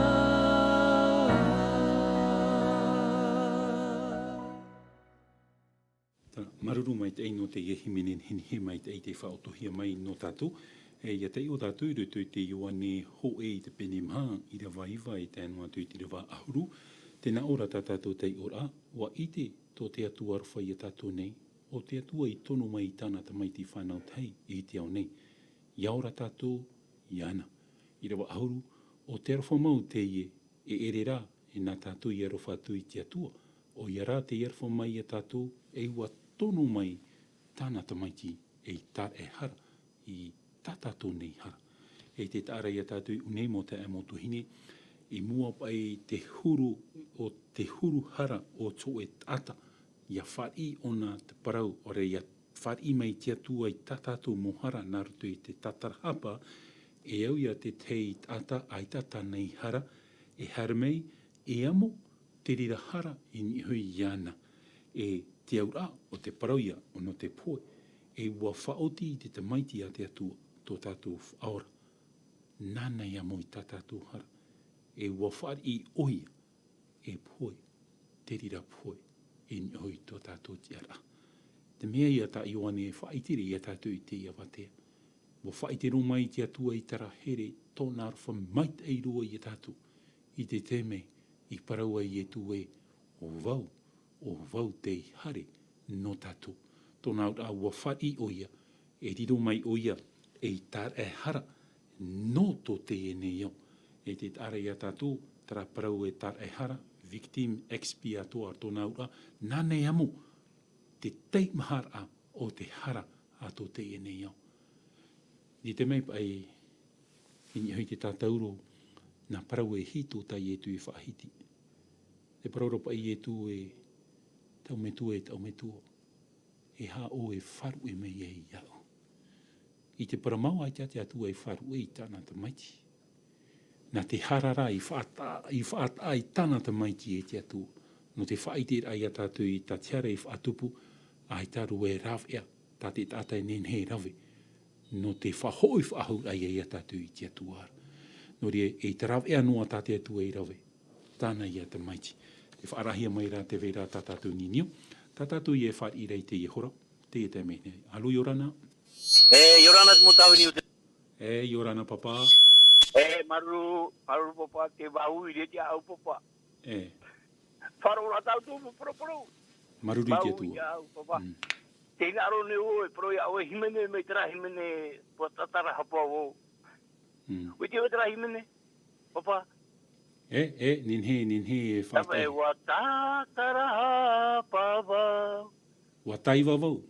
Tāna, māuruuru maitaʻi nō teie hīmene nehenehe maitaʻi tei faʻaotihia mai nō tātou. E, ʻia taiʻo tātou i roto i te Ioane hōʻē i te pene maha, ʻīrava iva e tae noa atu i te ʻīrava ʻahuru. Tē nā ʻō ra tā tātou taiʻoraʻa, ʻua ʻite tō te Atua aroha iā tātou nei, ʻo te Atua i tono mai i tāna Tamaiti fānau tahi i te ao nei. ʻIa ora tātou iāna. ʻĪrava ʻahuru, ʻo te aroha mau teie, e ʻere rā, e nā tātou i aroha atu i te Atua, ʻoia rā tē aroha mai iā tātou, e ʻua tono mai tāna Tamaiti ei tāraʻehara i tā tātou nei hara. E tē taʻa ra iā tātou i ʻō nei mau taeaʻe, mau tuahine, i mua paʻi te huru, ʻo te huru hara o te hōʻē taʻata, ʻia fāriʻi ʻōna te parau, ʻaore ʻia fāriʻi mai te Atua i tā tātou mau hara nā roto i te tātarahapa, e au ia te tahi taʻata ʻaita tāna i hara, e haere mai, e amo te reira hara i niʻa iho iāna. E te auraʻa o te parau ia, ʻo nō te pohe, e ʻua faʻaoti i te Tamaiti a te Atua tō tātou Faʻaora. Nāna i amo i tā tātou hara, e ʻua fāriʻi ʻoia, e pohe, te reira pohe, i niʻa iho i tō tātou tiʻaraʻa. Te mea ia tā Ioane e faʻaʻite ra iā tātou i teie avatea. ʻUa faʻaʻite roa mai te Atua i terā here, tōna aroha maitaʻi roa iā tātou, i te taime i parau ai Iesu ē, ʻo vau, ʻo vau tei haere nō tātou. Tōna auraʻa ʻua fāriʻi ʻoia, e riro mai ʻoia ei tāraʻehara nō tō teie nei ao. E tē taʻa ra iā tātou terā parau e tāraʻehara, victime expiatoire, tōna auraʻa, nāna e amo te teimaharaʻa o te hara a tō teie nei ao. I te mea paʻi, i niʻa iho i te tātauro, nā parau e hitu tā Iesu i faʻahiti. Te parau ra paʻi Ietu e, Tau Metua e, Tau Metua, e aha ʻoe e faʻaruʻe mai ai iāʻu? I te parau mau, ʻaita te Atua e faʻaruʻe i tāna tamaiti. Nā te hara rā i faʻataʻa, i faʻataʻa i tāna tamaiti e te Atua. Nō te faʻaʻiteraʻa ia tātou i tā te hara i faʻatupu, ʻaita rō e rāveʻa, tā te taʻata e nehenehe e rave. Nō te faʻahoʻi faʻahou ia tātou i te Atua ra. Nō reira, e te rāveʻa noa tā te Atua e rave. Tāna ia tamaiti. E faʻaraʻahia mai rā te vai ra tā tātou ninio. Tā tātou ia e fāriʻi ra i teie hora, teie taime nei. Alo, ʻia ora na. E, ʻia ora na te mau tāvini o te. E, ʻia ora na, pāpā. E, māuruuru, māuruuru, pāpā, te vāhi i te ʻāʻau, pāpā. E. Faʻaroʻo ra tātou mau poroporo. Māuruuru i te Atua. Vāhi i te ʻāʻau, pāpā. Mm. Tē hinaʻaro nei vau e parau iā ʻoe hīmene, mai terā hīmene, ʻua tātarahapa vau. Mm. ʻUa ʻite ʻoe terā hīmene, pāpā? E, e, nehenehe, nehenehe e faʻataʻi. Tāpeʻa, ʻua tātarahapa vau. ʻUa taiva vau.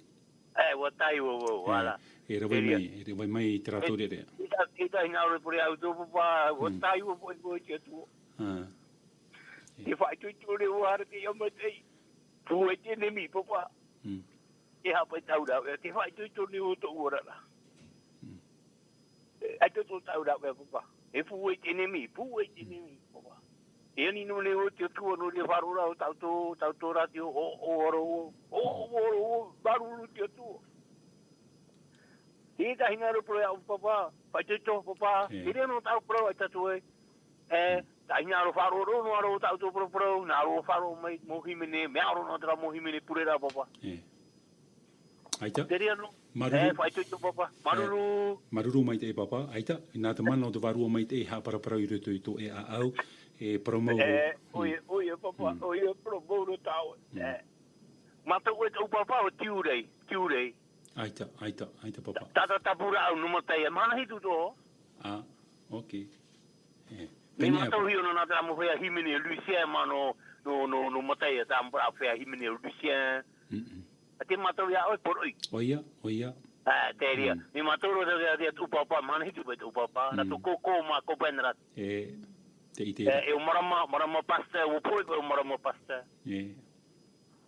E, ʻua taiva vau, e, ʻaore ra. E rave mai, e rave mai i terā taureʻareʻa. E, e tā, e tā hinaʻaro e pure au tō pāpā, ʻua taiva vau i te Atua. Ah. E. Te faʻaitoito nei vau, haere i te ao maitaʻi. Pūai te ʻenemi, pāpā. Mm. E haʻapaʻo i tāʻu rāveʻa, te faʻaitoito nei vau tōʻu oraraʻa. Mm. E, ʻaita tō tāʻu rāveʻa, pāpā. E pūai te ʻenemi, pūai te ʻenemi, pāpā. E ani noa nei vau i te Atua, nō reira faʻaroʻo ra ʻo tāʻu tō, tāʻu tō rātio, ʻo, ʻo, ʻo, ʻo, māuruuru i te Atua. Tē tahi nā rōpū iā ʻoe, pāpā, faʻaitoito, pāpā. E. Te reira nō tāʻu parau, ʻaita atu ē. E, mm, tahi nā rō faʻaroʻo noa rō tāʻu tō parau, nā rō faʻaroʻo mai mau hīmene, mea ʻaro nō terā mau hīmene pure ra, pāpā. E. ʻAita. Te reira nō. Māuruuru. E, faʻaitoito, pāpā. E, māuruuru. Māuruuru maitaʻi, pāpā. ʻAita, nā te mana o te Vārua Maitaʻi e haʻaparaparau i roto i tō ʻoe ʻāʻau, e parau mau. E, mm, ʻoia, ʻoia, pāpā, mm, ʻoia, parau mau nō tāʻoe. Mm. E. Mātou ʻoe tōʻu pāpā ʻo Tiurai, Tiurai. ʻAita, ʻaita, ʻaita, pāpā. Taʻata tāpura au nō Mataia, mahana hitu tō. Ah, ok. E. Nei mātou hiʻo nō nā terā mau feiā hīmene Lucien mā nō, nō, nō, nō Mataia, terā mau feiā hīmene Lucien. Mm-mm. ʻA te mātou iā ʻoe poroʻi. ʻOia, ʻoia. Ah, te reira. Mm. Nei mātou rō te, te, te tōʻu pāpā, mahana hitu paʻi tōʻu pāpā, mm, rātou kōkō mā Copenhague. E, tē ʻite ra. E, e ʻo Marama, Marama Pastor, ʻua pohe paʻi ʻo Marama Pastor. E.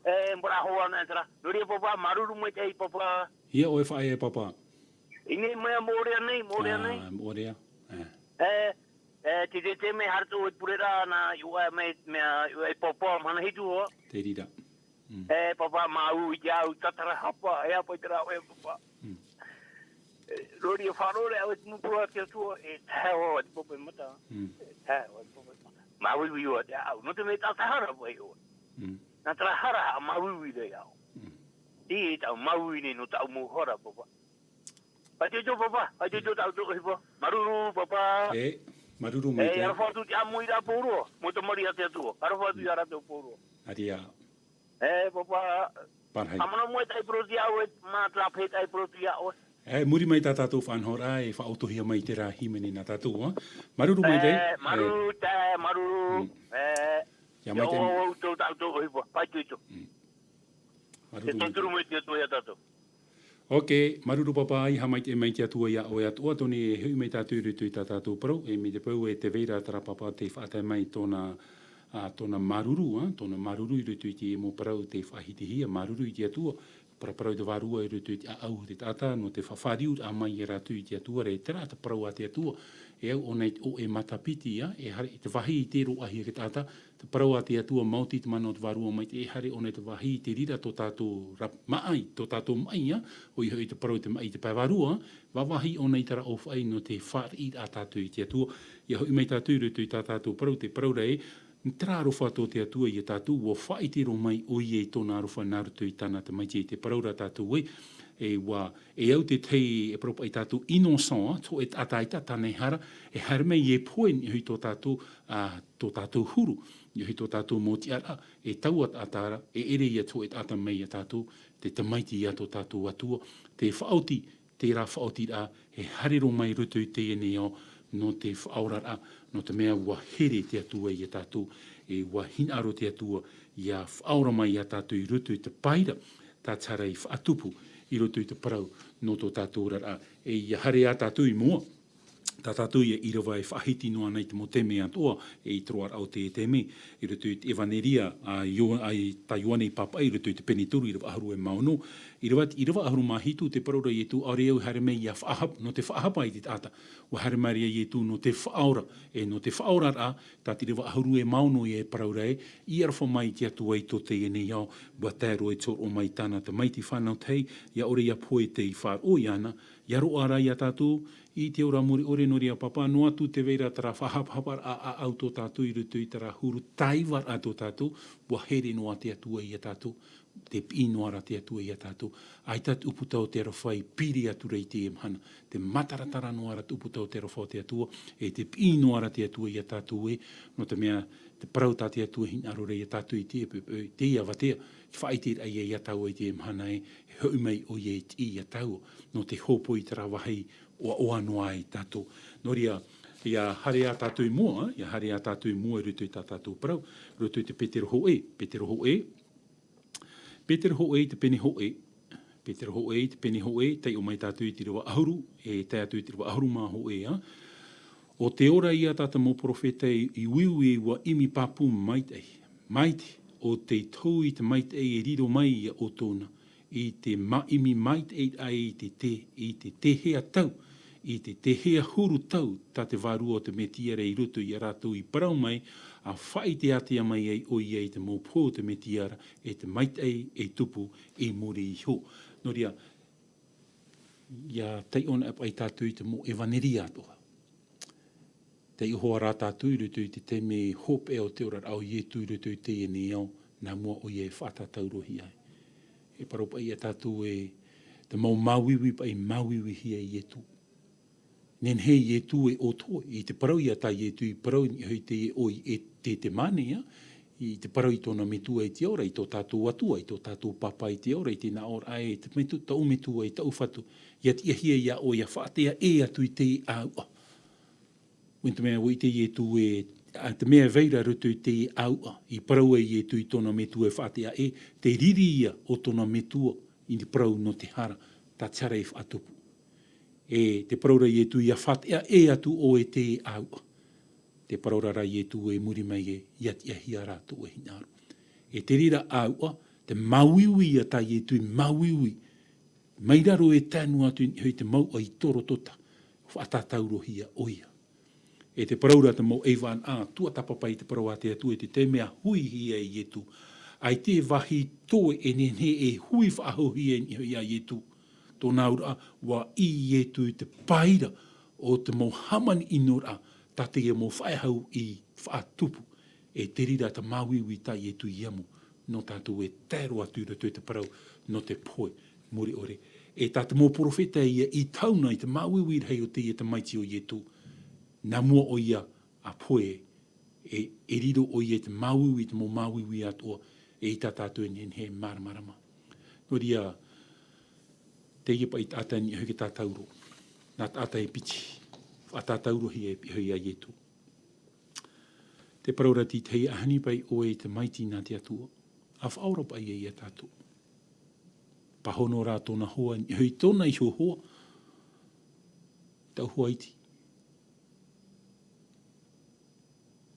E, mea rahi ana terā. Nō reira, pāpā, māuruuru maitaʻi, pāpā. ʻIa ʻoe faʻaea, pāpā. I nei mea Moʻorea nei, Moʻorea nei. Ah, Moʻorea. Ah. E, e, te, te, te mea haere atu ʻoe i te pure ra, nā, ʻua mai, mea, ʻua i pāpā, mahana hitu hoʻi. Te reira. Mm. E, pāpā, māuiui iā ʻoe, tātarahapa, e aha paʻi terā ʻoe, pāpā. Mm. E, nō reira faʻaroʻo ra ʻoe i te mau parau a te Atua, e tae ʻoe i te pāpā mata. Mm. E tae ʻoe i te pāpā mata. Māuiui ʻoe te ʻāʻau, nō te mea tātahara paʻi ʻoe. Mm. Nā terā hara haʻamāuiui ra iā ʻoe. Mm. Teie tāʻu māuiui nei nō tāʻu mau hara, pāpā. Faʻaitoito, pāpā, faʻaitoito tāʻu tō ʻohipa. Māuruuru, pāpā. E, māuruuru maitaʻi. E, aroha atu te ʻāmui ra pauroa, mau tamariʻi a te Atua. Aroha atu iā rātou pauroa. ʻĀreʻa. E, pāpā. Pārahi. ʻA mana mai taʻi paroti ʻoe, mā te rāpae taʻi paroti iā ʻoe. E, muri mai tā tātou faʻanahoraʻa, e faʻaotihia mai terā hīmene nā tātou, ā. Māuruuru maitaʻi. E, māuruuru, e, te, māuruuru. Mm. E, ʻia maitaʻi. ʻIa ʻoaʻoa atu tātou ʻohipa, faʻaitoito. Mm. Māuruuru maitaʻi. Te tauturu mai te Atua iā tātou. Ok, māuruuru pāpā, ʻia haʻamaitaʻi mai te Atua iā ʻoe atoʻa. Tō nei e hoʻi mai tātou i roto i tā tātou parau, e mai te peu e tē vai ra terā pāpā tē faʻatae mai tōna, ā, tōna māuruuru, ā, tōna māuruuru i roto i te mau parau tei faʻahitihia, māuruuru i te Atua, paraparau i te Vārua i roto i te ʻāʻau o te taʻata, nō te faʻafāriuraʻa mai ia rātou i te Atua, e terā te parau a te Atua, e au ʻōna i te ʻoʻe matapiti, ā, e haere i te vāhi i te roaʻa hia e te taʻata, te parau a te Atua, maoti te mana o te Vārua Maitaʻi, e haere ʻōna i te vāhi i te reira tō tātou ra-, maʻi, tō tātou maʻi, ā, ʻoia hoʻi te parau i te maʻi i te pae vārua, vāvāhi ʻōna i terā ʻōfaʻi nō te fāriʻiraʻa tātou i te Atua. ʻIa hoʻi mai tātou i roto i tā tātou parau, te parau ra ē, terā aroha tō te Atua ia tātou, ʻua faʻaʻite roa mai ʻoia i tōna aroha nā roto i tāna Tamaiti, e te parau ra tātou ē, e ʻua, e au te tahi e parau paʻi tātou innocent, ā, tō e taʻata ʻaita tāna e hara, e haere mai e pohe i niʻa i tō tātou, ā, tō tātou huru, i niʻa i tō tātou mau tiʻaraʻa, e taua taʻata ra, e ʻere ia tō e taʻata mai ia tātou, te Tamaiti ia tō tātou Atua, te faʻaoti, terā faʻaotiraʻa, e haere roa mai i roto i teie nei ao, nō te faʻaoraraʻa, nō te mea ʻua here te Atua ia tātou, e ʻua hinaʻaro te Atua, ʻia faʻaora mai ia tātou i roto i te pae ra, tā te hara i faʻatupu, i roto i te parau, nō tō tātou oraraʻa, e ʻia haere ā tātou i mua, tā tātou ia ʻīrava e faʻahiti noa ana i te mau taime atoʻa, e i te roaraʻa o te taime, i roto i te ʻevaneria a Io-, a i tā Ioane i pāpaʻi, i roto i te pene toru, ʻīrava ʻahuru e mā ono, ʻīrava, ʻīrava ʻahuru mā hitu, tē parau ra Ietu, ʻaore au e haere mai ia faʻahapa, nō te faʻahapa i te taʻata, ʻua haere mai ra Ietu nō te faʻaora, e nō te faʻaoraraʻa, tā te ʻīrava ʻahuru e mā ono ia e parau ra ē, i aroha mai te Atua i tō teie nei ao, ʻua tae roa e te hōroʻa mai tāna tamaiti fānau tahi, ia ʻore ia pohe tei faʻaroʻo iāna, ia roaʻa rā ia tātou, i te ora mure ʻore, nō reira Pāpā, noa atu tē vai ra terā faʻahapahaparaʻa ʻāʻau tō tātou i roto i terā huru tāivaraʻa tō tātou, ʻua here noa te Atua ia tātou, tē piʻi noa ra te Atua ia tātou. ʻAita te ʻūputa o te aroha i piri atu ra i teie mahana. Tē mataratara noa ra te ʻūputa o te aroha o te Atua, e tē piʻi noa ra te Atua ia tātou ē, nō te mea, te parau tā te Atua e hinaʻaro ra ia tātou i te, te, te, teie avatea, te faʻaʻiteraʻa ia, ia tāua i teie mahana ē, e hoʻi mai ʻoia e tiʻi ia tāua, nō te hōpoi i terā vāhi ʻoaʻoa noa ai tātou. Nō reira, ia haere ā tātou i mua, ia haere ā tātou i mua i roto i tā tātou parau, i roto i te Petero hōʻē, Petero hōʻē, Petero hōʻē i te pene hōʻē, Petero hōʻē i te pene hōʻē, taiʻo mai tātou i te ʻīrava ʻahuru, e tae atu i te ʻīrava ʻahuru mā hōʻē, ā. ʻO te ora ia tā te mau perofeta i, i uiui ʻua ʻimi pāpū maitaʻi. Maite, ʻo tei tau i te maitaʻi e riro mai ia ʻoutou na, i te ma-, ʻimi maitaʻi ai i te, te, i te tēhea tau, i te tēhea huru tau tā te Vārua o te Mesia ra i roto ia rātou i parau mai, ʻa faʻaʻiteʻatea mai ai ʻoia i te mau pohe o te Mesia ra, e te maitaʻi e tupu i muri iho. Nō reira, ia taiʻo anaʻe paʻi tātou i te mau ʻevaneria atoʻa. Taiʻo hoʻi rā tātou i roto i te taime hopeʻa o te oraraʻa o Ietu i roto i teie nei ao, nā mua ʻoia e faʻatātaurohia ai. E parau paʻi ia tātou ē, te mau māuiui paʻi māuiuihia e Ietu. Nehenehe Ietu e ʻōtoʻe, i te parau ia tā Ietu i parau i niʻa hoʻi i te ʻoire Hetētemane, ā, i te parau i tōna Metua i te ao ra, i tō tātou Atua, i tō tātou Pāpā i te ao ra, i te nāʻōraʻa ē, te Metu-, taʻu Metua, e taʻu Fatu, ia tiʻahia ia ʻoe, ia faʻaʻite atu i te ʻāuʻa. ʻUa ʻite mai ʻoe i te Ietu ē, ā, te mea e vai ra i roto i te ʻāuʻa, i parau ai Ietu i tōna Metua e faʻaʻite, e te riri ia o tōna Metua i te parau nō te hara, tā te hara e faʻatupu. E te parau ra Ietu ia faʻaʻite atu ʻoe i te ʻāuʻa. Te parau ra Ietu e muri mai ē, ia tiʻahia rātou e hinaʻaro. E te reira ʻāuʻa, te māuiui ia tā Ietu i māuiui, mai raro e tae noa atu i niʻa hoʻi i te mouʻa i Korokota, faʻatātaurohia ʻoia. E te parau ra te mau ʻeivaʻa, ā, tuatāpapa i te parau a te Atua i te taime a huihia e Ietu. ʻAita e vāhi toe e nehenehe e hui faʻahouhia i niʻa hoʻi ia Ietu. Tōna auraʻa, ʻua ʻī Ietu i te pae ra o te mau hāmani ʻinoraʻa, tā teie mau faʻehau i faʻatupu. E te reira te māuiui tā Ietu i amo nō tātou e tae roa atu i roto i te parau nō te pohe mure ʻore. E tā te mau perofeta ia i tauna i te māuiui rahi o teie tamaiti o Ietu. Nā mua ʻoia ʻa pohe, e, e riro ʻoia i te māuiui, te mau māuiui atoʻa, e ʻaita tātou e nehenehe e māramarama. Nō reira, teie paʻi taʻata i niʻa hoʻi i te tātauro. Nā taʻata e piti, faʻatātaurohia e pihaʻi ia Ietu. Te parau ra te tahi, ʻa hani paʻi ʻoe i te tamaiti nā te Atua, ʻa faʻaora paʻi ia ia tātou. Pāhono rā tōna hoa, i niʻa hoʻi i tōna iho hoa, taʻu hoa iti.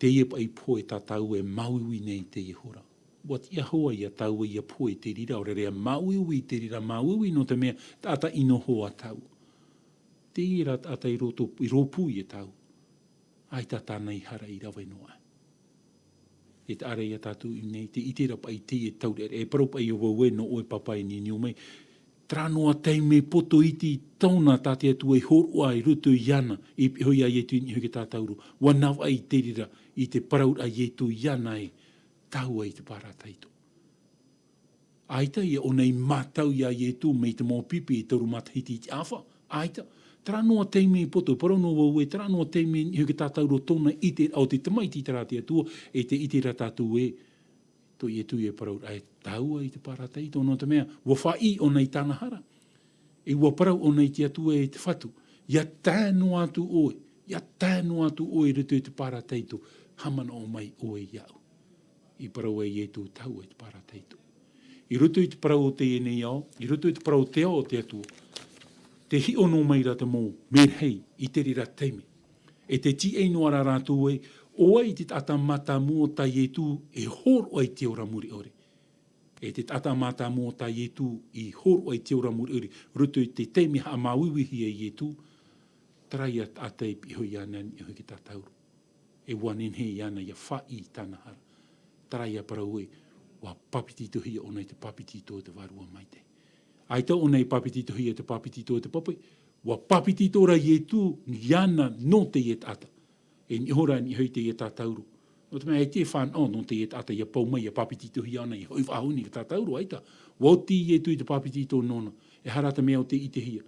Teie paʻi pohe tā tāua e māuiui nei i teie hora. ʻUa tiʻa hoʻi ia tāua ia pohe i te reira, ʻaore rā māuiui i te reira, māuiui nō te mea taʻata ʻino hoa tāua. Teie rā taʻata i roto, i rōpū ia tāua. ʻAita tāna i hara i rave noa. E taʻa ra ia tātou i ʻō nei, tē ʻite ra paʻi teie taureʻareʻa, e parau paʻi ʻo vau ē, nō ʻoe Pāpā e niuniu mai. Terā noa taime poto iti tōna tā te Atua i hōroʻa i roto iāna, i pihaʻi ia Ietu i niʻa hoʻi i te tātauro. ʻUa navaʻi i te reira, i te parau ra Ietu iāna ē, tāua i te Parataito. ʻAita ia ʻōna i mātau ia Ietu mai te mau pipi e toru matahiti i te ʻāfa. ʻAita. Terā noa taime poto, parau nō vau ē, terā noa taime i niʻa hoʻi i te tātauro tōna ʻiteraʻa o te tamaiti terā a te Atua, e tē ʻite ra tātou ē, tō Ietu e parau ra ē, tāua i te Parataito, nō te mea, ʻua faʻaʻī ʻōna i tāna hara. E ʻua parau ʻōna i te Atua e te Fatu, ʻia tae noa atu ʻoe, ʻia tae noa atu ʻoe i roto i te Parataito, haʻamanaʻo mai ʻoe iāʻu. I parau ai Ietu, tāua i te Parataito. I roto i te parau o teie nei ao, i roto i te parau o te ao o te Atua, tē hiʻo noa mai ra te mau mērahi i te reira taime. E te tīʻai noa rā rātou ē, ʻo vai te taʻata mātāmua o tā Ietu e hōroʻa i te ora mure ʻore. E te taʻata mātāmua o tā Ietu i hōroʻa i te ora mure ʻore, roto i te taime haʻamāuiuihia e Ietu, terā ia taʻata e piʻi iho iāna i niʻa iho i te tātauro. E ʻua nehenehe iāna ʻia faʻaʻī i tāna hara. Terā ia parau ē, ʻua papetitohia ʻōna i te papetito o te Vārua Maitaʻi. ʻAita ʻōna i papetitohia i te papetito o te pape, ʻua papetito rā Ietu iāna nō teie taʻata. E niʻa iho rā, niʻa iho i teie tātauro. Nō te mea, ʻaita e fānaʻo nō teie taʻata ʻia pau mai, ʻia papetitohia ʻōna, ʻia hoʻi faʻahou i te tātauro, ʻaita. ʻUa oti Ietu i te papetito nōna. E aha rā te mea ʻo tei ʻitehia?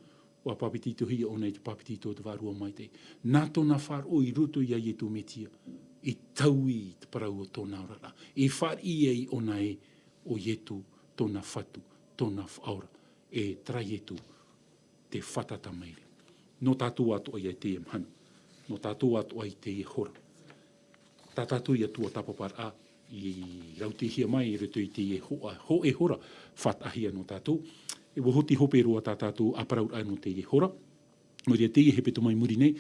ʻUa papetitohia ʻōna i te papetito o te Vārua Maitaʻi. Nā tōna faʻaroʻo i roto iā Ietu Metia, i taui i te parau o tōna oraraʻa. I fāriʻi ai ʻōna ē, ʻo Ietu tōna Fatu, tōna Faʻaora. E terā Ietu, te Fātata Maitaʻi. Nō tātou atoʻa ia i teie mahana. Nō tātou atoʻa i teie hora. Tā tātou ia tuatāpaparaʻa i rautihia mai i roto i teie hoa, hōʻē hora faʻataʻahia nō tātou. E ʻua oti hope roa tā tātou ʻāparauraʻa nō teie hora. Nō reira, teie hepetoma i muri nei,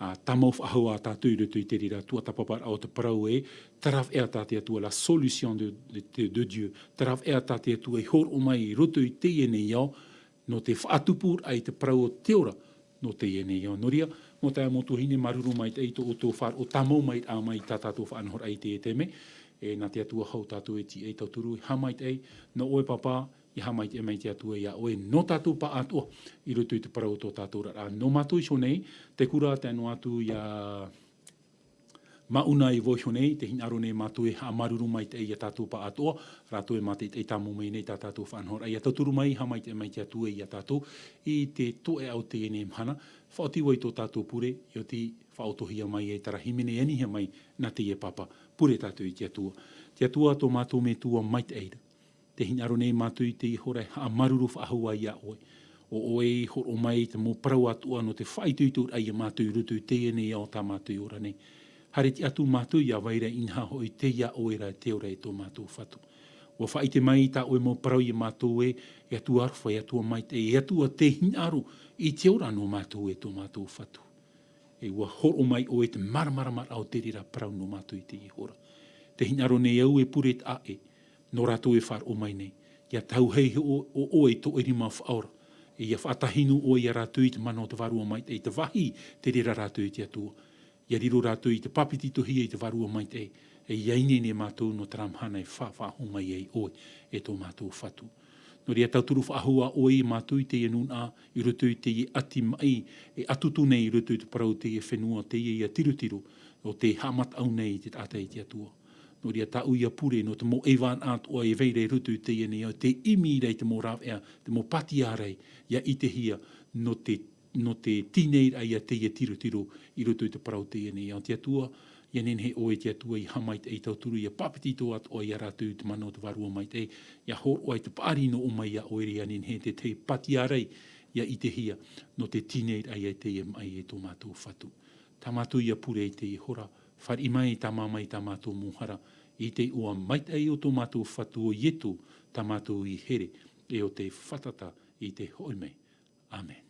ā, tāmau faʻahou ā tātou i roto i te reira tuatāpaparaʻa o te parau ē, te rāveʻa tā te Atua, la solution de, de, de, de Dieu. Te rāveʻa tā te Atua i hōroʻa mai i roto i teie nei ao, nō te faʻatupuraʻa i te parau o te ora, nō teie nei ao. Nō reira, mau taeaʻe, mau tuahine, māuruuru maitaʻi i tō ʻoutou faʻaroʻo tāmau mai, ā, mai tā tātou faʻanahoraʻa i teie taime. E nā te Atua hau tātou e tīaʻi, tauturu, e haʻamaitaʻi, nō ʻoe Pāpā, ʻia haʻamaitaʻi mai te Atua iā ʻoe, nō tātou pāʻātoʻa, i roto i te parau o tō tātou oraraʻa. Nō mātou iho nei, te kura, tae noa atu iā Mauna i Vaiho nei, tē hinaʻaro nei mātou e haʻamāuruuru maitaʻi iā tātou pāʻātoʻa, rātou e mātaʻitaʻi tāmau mai nei tā tātou faʻanahoraʻa. ʻIa tauturu mai, haʻamaitaʻi mai te Atua iā tātou, i te toeʻa o teie nei mahana, faʻaoti vau i tō tātou pure, ʻia oti faʻaotihia mai e terā hīmene e anihia mai nā teie pāpā, pure tātou i te Atua. Te Atua, tō mātou Metua maitaʻi ra. Tē hinaʻaro nei mātou i teie hora e haʻamāuruuru faʻahou iā ʻoe. ʻO ʻoe i hōroʻa mai te mau parau atoʻa nō te faʻaitoitoraʻa iā mātou i roto i teie nei ao tā mātou i ora nei. Haere tiʻa atu mātou ʻia vai ra, inaha hoʻi tei iā ʻoe ra te ora, e tō mātou Fatu. ʻUa faʻaʻite mai tā ʻoe mau parau iā mātou ē, e Atua aroha, e Atua maitaʻi, e Atua tē hinaʻaro i te ora nō mātou, e tō mātou Fatu. E ʻua hōroʻa mai ʻoe te māramaramaraʻa o te reira parau nō mātou i teie hora. Tē hinaʻaro nei au e pure taʻa ʻē, nō rātou e faʻaroʻo mai nei, ʻia tahuʻa iho ʻo, ʻo ʻoe i tō ʻoe rima faʻaora, e ʻia faʻatahi noa ʻoe iā rātou i te mana o te Vārua Maitaʻi, te vāhi tei reira rātou i te Atua. ʻIa riro rātou i te papetitohia i te Vārua Maitaʻi, e ʻia ineine mātou nō terā mahana e fa-, faʻahoʻi mai ai ʻoe, e tō mātou Fatu. Nō reira, tauturu faʻahou ā ʻoe iā mātou i teie nūnaʻa, i roto i teie ʻati maʻi, e ʻatutu nei i roto i te parau o teie fenua, teie ïa tirotiro, ʻo tē haʻamataʻu nei i te taʻata i te Atua. Nō reira, tāʻu ïa pure, nō te mau ʻaivānaʻa atoʻa e vai ra i roto i teie nei ao, tē ʻimi ra i te mau rāveʻa, te mau pātiarai, ʻia ʻitehia, nō te nō te tīnei ra ïa teie tirotiro i roto i te parau o teie nei ao. Te Atua, ʻia nehenehe ʻoe te Atua i haʻamaitaʻi, tauturu ʻia papetito atoʻa iā rātou i te mana o te Vārua Maitaʻi, ʻia hōroʻa i te paʻari nō ʻō mai iā ʻoe, ʻia nehenehe te tahi pātiarai ʻia ʻitehia, nō te tīnei ra ïa teie maʻi, e tō mātou Fatu. Tā mātou ïa pure i teie hora, fāriʻi mai, tāmā mai tā mātou mau hara, i te iʻoa maitaʻi o tō mātou Fatu ʻo Ietu, tā mātou i here, e ʻo tei fātata i te hoʻi mai. ʻĀmene.